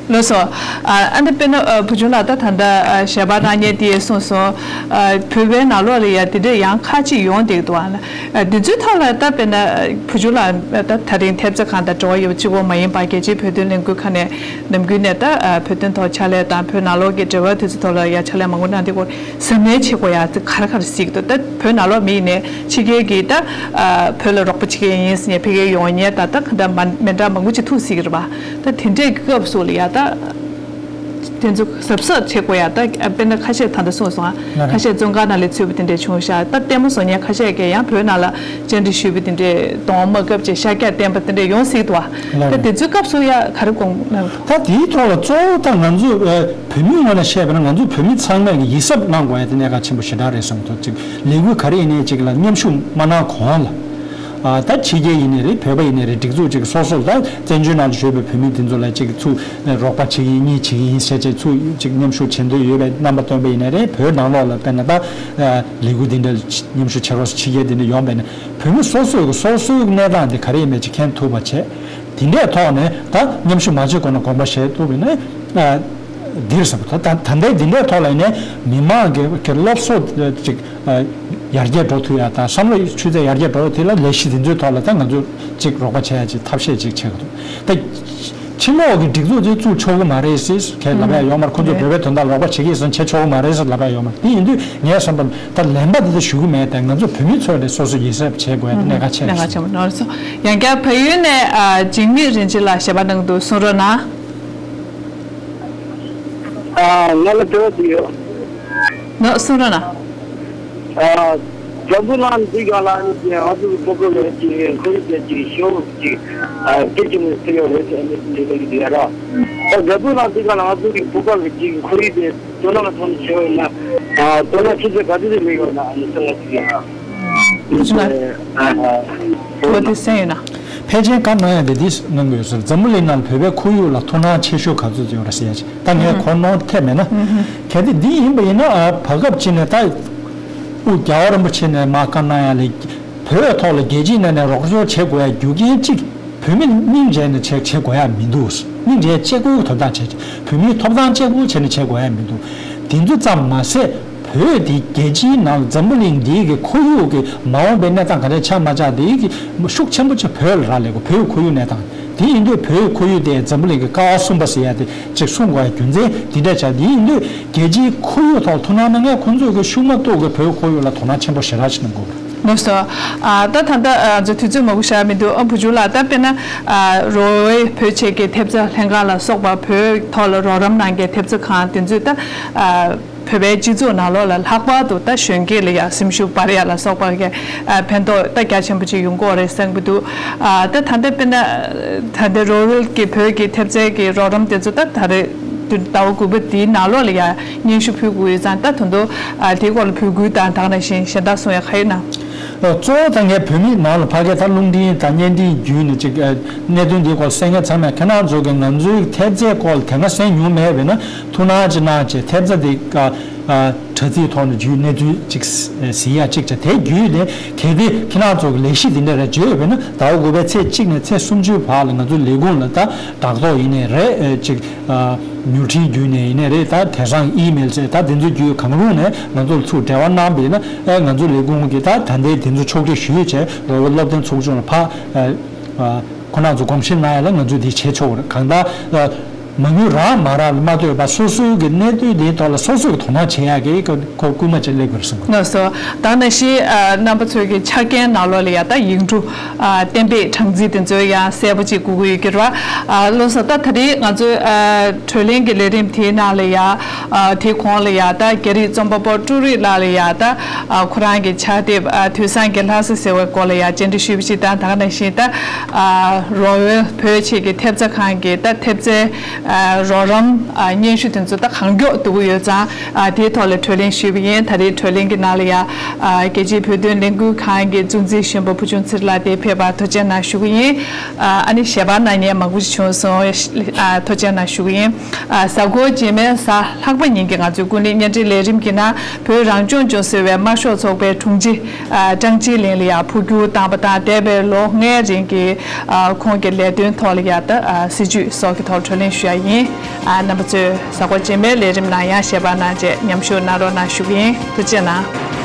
ལགས་སོ། ཨ་ཨ་འདི་དཔེར་ན་ཨ་བུ་ཆུང་ལགས་ད་ད་ལྟ་ཨ་ཞལ་པར་གནང་མཁན་དེས་གསུངས་སོང་། ཨ་བོད་པའི་ནང་ལོགས་ལ་ཡ་དེ་འདྲས་ཡང་ཁག་ཅིག་ཡོང་བསྡད་འདུག་ཨ་ན་ཨ་འདི་ཚོའི་ཐོག་ལ་ད་དཔེར་ན་ཨ་བུ་ཆུང་ལགས་ད་ད་རིང་ཐེབས་རྩ་ཁང་དང་འབྲེལ་བ་ཡོད་པ་གཅིག་པོ་མ་ཡིན་པར་རྒྱལ་སྤྱིའི་བོད་དོན་ལས་འགུལ་ཁང་ནས་ནམ་རྒྱུན་ནས་ད་ཨ་བོད་དོན་ཐོག་ཕྱག་ལས་དང་བོད་ནང་ལོགས་ཀྱི་འབྲེལ་བ་དེ་ཚོའི་ཐོག་ལ་ཡ་ཕྱག་ལས་མང་པོ་གནང་བསྡད་ཡོད། གཟབ་ནན་བྱེད་དགོས་ཡ་དེ་ག་རེ་ག་རེ་གཟིགས་འདུག་ད་བོད་ནང་ལོགས་མི་ཡིན་ནའི་ཕྱི་རྒྱལ་གྱི་ད་ཨ་བོད་ལ་རོགས་པ་བྱེད་མཁན་ཡིན་ཟེར་ནས་ཕ་གིར་ཡོང་མཁན་ད་ད་ག་འདྲ་མ་མི་འདྲ་མང་པོ་ཅིག་ཐུག་སྲིད་ཀྱི་རེད་པ། ད་དེ་འདྲའི་སྐབས་སུ་ལ་ཡ་ད་དེ་ཚོ་གཟབ་གཟབ་བྱེད་དགོས་ཡ། ད་དཔེར་ན་ཁ་ཤས་ད་ལྟ་གསུངས་སོང་ང་། ལགས་རེད། ཁ་ཤས་བཙོན་ཁང་ནང་ལ་ཚུད་པ་དེ་འདྲ་བྱུང་ཤག་ད་ལྟད་མོ་བཟོ་མཁན་ཁ་ཤས་ཀྱིས་ཡང་བོད་ནང་ལ་བཅར་འདྲི་ཞུས་པ་དེ་འདྲའི་གདོང་དམར་སྐབས་ཀྱི་ཤ་རྒྱགས་བསྟན་པ་དེ་འདྲ་ཡོང་སྲིད་འདུག་བ། ལགས་ད་རེད། དེ་ཚོའི་སྐབས་སུ་ཡ་ག་རེ་དགོངས་གནང་འདུག་ད་དེའི་ཐོག་ལ་གཙོ་བོ་ད་ང་ཚོ་ཨ་བོད་མིའི་ངོས་ནས་བཤད་པ་ན་ང་ཚོ་བོད་མི་ཚང་མས་ཀྱི་ཡིད་གཟབ་གནང་དགོས་ཡ་དེ་གནད་འགག་ཆེན་པོ་ཞེ་དྲག་རེད་བསམ་གྱི་འདུག་ཅིག་ལས་འགུལ་ག་རེ་ཡིན་ནའི་ཅིག་ལ་མཉམ་ཞུགས་མ་གནང་གོང་ལ། ཨ་ད་ཕྱི་རྒྱལ་ཡིན་ནའི་རེད། བོད་པ་ཡིན་ནའི་རེད། སྒྲིག་འཛུགས་ཅིག་སོ་སོ་ལ་ད་བཙན་བྱོལ་ནང་ལ་བཞུགས་པའི་བོད་མི་དེ་ཚོ་ལ་ཅིག་ཚུར་རོགས་པ་བྱེད་ཀྱི་ཡིན། གཉིས་བྱེད་ཀྱི་ཡིན་ཟེར་བྱས་ཚུར་ཅིག་མཉམ་ཞུགས་བྱེད་འདོད་ཡོད་པའི་རྣམ་པ་སྟོན་པ་ཡིན་ནའི་རེད། བོད་ནང་ལོགས་ལ་དཔེར་ན་ད་ལས་འགུལ་འདི་འདྲ་མཉམ་ཞུགས་བྱེད་རོགས་ཕྱི་རྒྱལ་འདི་འདྲ་ཡོང་པས་ན་བོད་མི་སོ་སོས་ཀྱི་སོ་སོའི་གནས་སྟངས་འདི་ག་རེ་ཡིན་མིན་ཅིག་མཁྱེན་ཐུབ་པ་བྱས། དེ་འདྲའི་ཐོག་ནས་ད་མཉམ་ཞུགས་མ་བྱེད་གོང་ན་དགོངས་པ་བཞེས་ཐུབ་པ་ཡིན་ན། འདིར་ཟེར་བ་ད་ད་ལྟའི་འདི་འདྲའི་ཐོག་ལ་ཡིན་ནའི་མི་མང་གི་གི་སློབ་གསོ་ཅིག་ཡར་རྒྱས་འགྲོ་ཐུབ་ཡ་དང་བསམ་བློ་ཆུ་ཚད་ཡར་རྒྱས་འགྲོ་ཡ་དེ་ལ་ལས་གཞི་འདི་ཚོའི་ཐོག་ལ་ད་ང་ཚོས་ཅིག་རོགས་པ་བྱེད་ཡ་ཅིག་ཐབས་ཤེས་ཅིག་བྱེད་དགོས་འདུག་ད་ཕྱི་ལོགས་ཀྱི་སྒྲིག་འཛུགས་ཚོས་བཙུགས་ཆོག་གི་མ་རེད་ཟེར་གས་ལབ་ཡ་ཡོད་མ་རེད། ཁོང་ཚོས་བོད་པའི་དོན་དག་རོགས་པ་བྱེད་ཀྱི་ཡིན་ཟེར་བྱེད་ཆོག་གི་མ་རེད་ཟེར་ལབ་ཡ་ཡོད་མ་རེད། དེ་ཡིན་དུས་ངས་བསམ་པ་ད་ལན་པ་འདི་ཚོ་ཞུ་གི་མེད། ད་ང་ཚོ་བོད་མི་ཚོས་ལས་སོ་སོ་ཡིད་གཟབ་བྱེད་དགོས་ཡ་དེ་གནད་འགག་ཆེ་རེད། གནད་འགག་ཆེན་པོ་ནོར་སོང་། ཡང་བསྐྱར་བལ་ཡུལ་ནས་འཇིགས་མེད་རིན་ཆེན་ལགས་ཞལ་པར་གནང་འདུག་གསུང་རོགས་གནང་། ཨ། ང་ལ་དྲི་བ་ཅིག་ཡོད། ནོ་གསུང་རོགས་གནང་། ཨ། འཛམ་བུ་གླིང་འདི་སྒང་ལ་ཨ་ནི་ཅིག་ང་ཚོ་གི་སྤོ་བོ་ལ་ཅིག་ཁོར་ཡུག་དེ་ཅིག་ཤོག་ཅིག་ཨ་སྐད་ཆ་མི་ཐུབ་ཡོད་རེད་ཟེར་ཨ་ནི་ཅིག་ལབ་ཀྱི་འདུག་ཡ་ར། ད་འཛམ་བུ་གླིང་འདི་སྒང་ལ་ང་ཚོ་གི་སྤོ་བོ་ལ་ཅིག་ཁོར་ཡུག་དེ་དོ་སྣང་ཐོག་ནས་བྱས་ཡོད་ན། ཨ་དོ་སྣང་ཆེ་ཆེ་ག་ཚོད་ཅིག་སླེབས་ཡོད་ན་ཨ་ནི་གསུང་བ་ཅིག་ཡིན་ཨ། གོ་དེ་གསན་ཡོད་ན། ཕལ་ཆེར་བཀའ་གནང་ཡ་དེ་འདི་གནང་དགོས་ཟེར། འཛམ་བུ་གླིང་ནང་བོད་པའི་ཁོར་ཡུག་ལ་དོ་སྣང་ཆེ་ཤོས་ག་ཚོད་ཡོད་རེད་ཟེར་ཡ་ཅིག་ད་ངས་གོ་མྱོང་ཐེབས་མེད་ན། གལ་ཏེ་འདི་ཡིན་པ་ཡིན་ན་ཨ་བར་སྐབས་ཅིག་ནས་ད་དབུ་རྒྱལ་བ་རིན་པོ་ཆེ་ནས་མར་བཀའ་གནང་ཡ་ལས་བོད་ཐོག་ལ་རྒྱལ་སྤྱིའི་ནང་ནས་རོགས་སྐྱོར་བྱེད་དགོས་ཡ་རྒྱུ་རྐྱེན་གཅིག་བོད་མི་སྙིང་རྗེ་ནས་བྱེད་བྱེད་དགོས་ཡ་མི་འདུག་སྙིང་རྗེ་གཅིག་པུའི་དོན་དག་བྱེད། བོད་མིའི་ཐོབ་ཐང་གཅིག་པུ་བྱས་ནས་བྱེད་དགོས་ཡ་མི་འདུག་དེ་ཚོ་ཙམ་མ་ཟད། བོད་འདི་རྒྱལ་སྤྱིའི་ནང་འཛམ་བུ་གླིང་འདིའི་གི་ཁོར་ཡུག་གི་མ་འོངས་པའི་གནས་སྟངས་ག་འདྲ་ཆགས་མ་ཆགས་དེའི་གི་ཤུགས་ཆེན་པོ་ཅིག་བོད་ལ་རག་ལས་དགོས། བོད་ཀྱི་ཁོར་ཡུག་གནས་སྟངས་དེ་ཡིན་དུས་བོད་ཀྱི་ཁོར་ཡུག་དེ་འཛམ་བུ་གླིང་གི་ཀ་བ་གསུམ་པ་ཟེར་ཡ་དེ་ཅིག་སྲུང་དགོས་ཡ་རྒྱུ་མཚན་དེ་འདྲ་ཆགས། དེ་ཡིན་དུས་རྒྱལ་སྤྱིའི་ཁོར་ཡུག་ཐོག་ཐུགས་སྣང་གནང་མཁན་ཁོང་ཚོས་གི་ཤུགས་མ་གཏོགས་གི་བོད་ཀྱི་ཁོར་ཡུག་ལ་དོ་སྣང་ཆེན་པོ་ཞེ་དྲག་ཅིག་གནང་དགོས་པ་རེད། ལགས་སོ། ཨ་ད་ད་ལྟ་ང་ཚོ་དུས་ཚོད་མང་པོ་ཞིག་མི་འདུག་ཨ་བུ་ཆུང་ལགས་ད་དཔེར་ན་ཨ་རོ་ཝེ་བོད་ཆས་ཀྱི་ཐེབས་རྩ་ལྷན་ཁང་ལ་སོགས་པ་བོད་ཐོག་ལ་རོགས་རམ་གནང་མཁན་ཐེབས་རྩ་ཁང་དེ་ཚོས་ད་ཨ། བོད་པའི་སྤྱི་ཚོགས་ནང་ལོགས་ལ་ལྷག་པར་དུ་ད་གཞོན་སྐྱེས་ལ་ཡང་སེམས་ཤུགས་སྤར་ཡ་ལ་སོགས་པ་གི་ཨ་ཕན་ཐོགས་ད་རྒྱ་ཆེན་པོ་ཅིག་ཡོང་གི་ཡོད་རེད་བསམ་གྱི་འདུག་ཨ་ད་ད་ལྟ་དཔེར་ན་ད་ལྟ་རོ་ཝེལ་གྱི་བོད་ཀྱི་ཐེབས་རྩའི་གི་རོགས་རམ་དེ་ཚོ་ད་ད་རེས་ཟླ་བ་དགུ་པ་འདིའི་ནང་ལོགས་ལ་ཡང་སྙན་ཞུ་ཕུལ་དགོས་ཡོད་ཙང་། ད་ད་དུང་ཨ་དེའི་སྐོར་ལ་འབོད་སྐུལ་དང་དེ་ནང་བཞིན་གཞན་དག་གསུང་ཡ་ག་ཡོད་ན། གཙོ་བོ་ད་ངས་བོད་མི་ནང་ལ་ཕ་གིར་ད་རླུང་འཕྲིན་དང་བརྙན་འཕྲིན་བརྒྱུད་ནས་ཅིག་ཨ་གནད་དོན་འདིའི་སྐོར་གསན་མཁན་ཚང་མས་ཁྱེད་རང་ཚོ་གི་ང་ཚོའི་ཐེབས་རྩའི་སྐོར་ལ་དེ་སྔ་གསན་མྱོང་མེད་པས་ན་ཐུགས་སྣང་ཅིག་གནང་བྱས། ཐེབས་རྩ་འདི་ཨ་ དྲ་ཚིགས་ཐོག་ནས་བརྒྱུད་གནས་ཚུལ་ཅིག་ཟིན་ཡ་གཅིག་བྱས། དེ་བརྒྱུད་ནས་གལ་ཏེ་ཁྱེད་རང་ཚོ་གི་ལས་གཞི་འདི་འདྲ་རེ་བརྗོད་ཡོད་པས་ན། ཟླ་བ་དགུ་པའི་ཚེས་གཅིག་ནས་ཚེས་སུམ་ཅུའི་བར་ལ་ང་ཚོའི་ལས་ཁུངས་ལ་ད་སྦྲག་ཐོག་ཡིན་ནའི་རེད། ཅིག་མྱུར་འཕྲིན་བརྒྱུད་ནས་ཡིན་ནའི་རེད། ད་དེ་སང་ཨི་མེལ་བྱས། ད་དེ་ཚོ་བརྒྱུད་གང་རུང་ནས་ང་ཚོར་ཚུར་འབྲེལ་བ་གནང་བས་ན། ཨེ་ང་ཚོ་ལས་ཁུངས་ཀྱིས་ད་ད་ལྟའི་དེ་ཚོ་ཕྱོགས་སྒྲིག་ཞུས་བྱས། རོགས་པ་སློབ་སྟོན་ཚོགས་ཆུང་ལ་ཕར་ཨ་ཁོ་རང་ཚོ་དགོངས་བཞེས་གནང་ཡ་ལ་ང་ཚོས་དེ་བྱེད་ཆོག་གི་རེད། གང་ལྟར་ཨ་མ་དངུལ་རག་མ་རག་ལ་མ་ལྟོས་པར་སོ་སོའི་གི་གནད་དོན་དེའི་ཐོག་ལ་སོ་སོས་དོ་སྣང་བྱེད་ཡ་གི་ཁོ་སྐུལ་མ་བྱེད་ལེགས་པར་གསུངས། ལགས་སོ། ད་ནང་བཞིན་ཨ་རྣམ་པ་ཚོའི་གི་ཆ་རྐྱེན་ནང་ལོགས་ལ་ཡ་ད་ཡིག་འབྲུ་ཨ་གཏན་འབེབས་གྲངས་འཛིན་དེ་ཚོ་ཡང་གསལ་པོ་ཅིག་དགོས་ཀྱི་ཡོད་ཀྱི་རེད་བ། ཨ་ལགས་སོ། ད་ད་རེས་ང་ཚོའི་ཨ་གྲོས་གླེང་གི་ལས་རིམ་དེའི་ནང་ལ་ཡ་ཨ་དེའི་གོང་ལ་ཡ་ད་རྒྱ་རིགས་རྩོམ་པ་པོ་ཀྲུའུ་རིག་ལགས་ལ་ཡ་ད་ཨ་ཁོ་རང་གི་ཕྱག་དེབ་ཨ་དུས་བཟང་གི་ལྷ་ས་ཟེར་བའི་སྐོར་ལ་ཡ་བཅར་འདྲི་ཞུས་པ་ཅིག་དང་། ད་ག་ནང་བཞིན་ད་ཨ་རོ་ཝེལ་བོད་ཆེད་ཀྱི་ཐེབས་རྩ་ཁང་གི་ད་ཐེབས་རྩའི་ཨ་རོགས་རམ་ཨ་སྙན་ཞུ་དེ་ཚོ་ད་གང་མགྱོགས་བསྡུ་གི་ཡོད་ཙང་། ཨ་དེའི་ཐོག་ལ་གྲོས་གླེང་ཞུས་པ་ཡིན། ད་རེས་གྲོས་གླེང་གི་ནང་ལ་ཡ་ཨ་རྒྱལ་སྤྱིའི་བོད་དོན་ལས་འགུལ་ཁང་གི་གཙོ་འཛིན་གཞོན་པ་བུ་ཆུང་ཚེ་རིང་ལགས་དེ་ཕེབས་པར་ཐུགས་རྗེ་གནང་ཞུ་གི་ཡིན། ཨ་ཨ་ནི་ཞལ་པར་གནང་མཁན་མང་པོ་ཞིག་བྱུང་སོང་། ཨ་ཐུགས་རྗེ་གནང་ཞུ་གི་ཡིན། ཨ་གཟའ་འཁོར་རྗེས་མའི་གཟའ་ལྷག་པ་ཉིན་གྱི་ང་ཚོའི་ཀུན་གླེང་བརྙན་འཕྲིན་ལས་རིམ་གྱི་ནང་བོད་རང་སྐྱོང་ལྗོངས་ཟེར་བའི་དམར་ཤོག་ཚོགས་པའི་དྲུང་ཆེ་ཨ་ཀྲང་ཅི་ལིན་ལ་ཡ་འཕོ་འགྱུར་བཏང་པ་དང་། འདས་པའི་ལོ་ལྔའི་རིང་གི་ཨ་ཁོང་གི་ལས་དོན་ཐོག་ལ་ཡ་ད་ཨ་སྲིད་བྱུས་སོགས་ཀྱི་ཐོག་གྲོས་གླེང་ཞུ་ཡ་ཡིན། ཨ་རྣམ་པ་ཚོས་གཟའ་འཁོར་རྗེས་མའི་ལས་རིམ་ནང་ཡང་ཞལ་པར་གནང་བྱས་མཉམ་ཞུགས་གནང་རོགས་གནང་ཞུ་གི་ཡིན། ཐུགས་རྗེ་གནང་།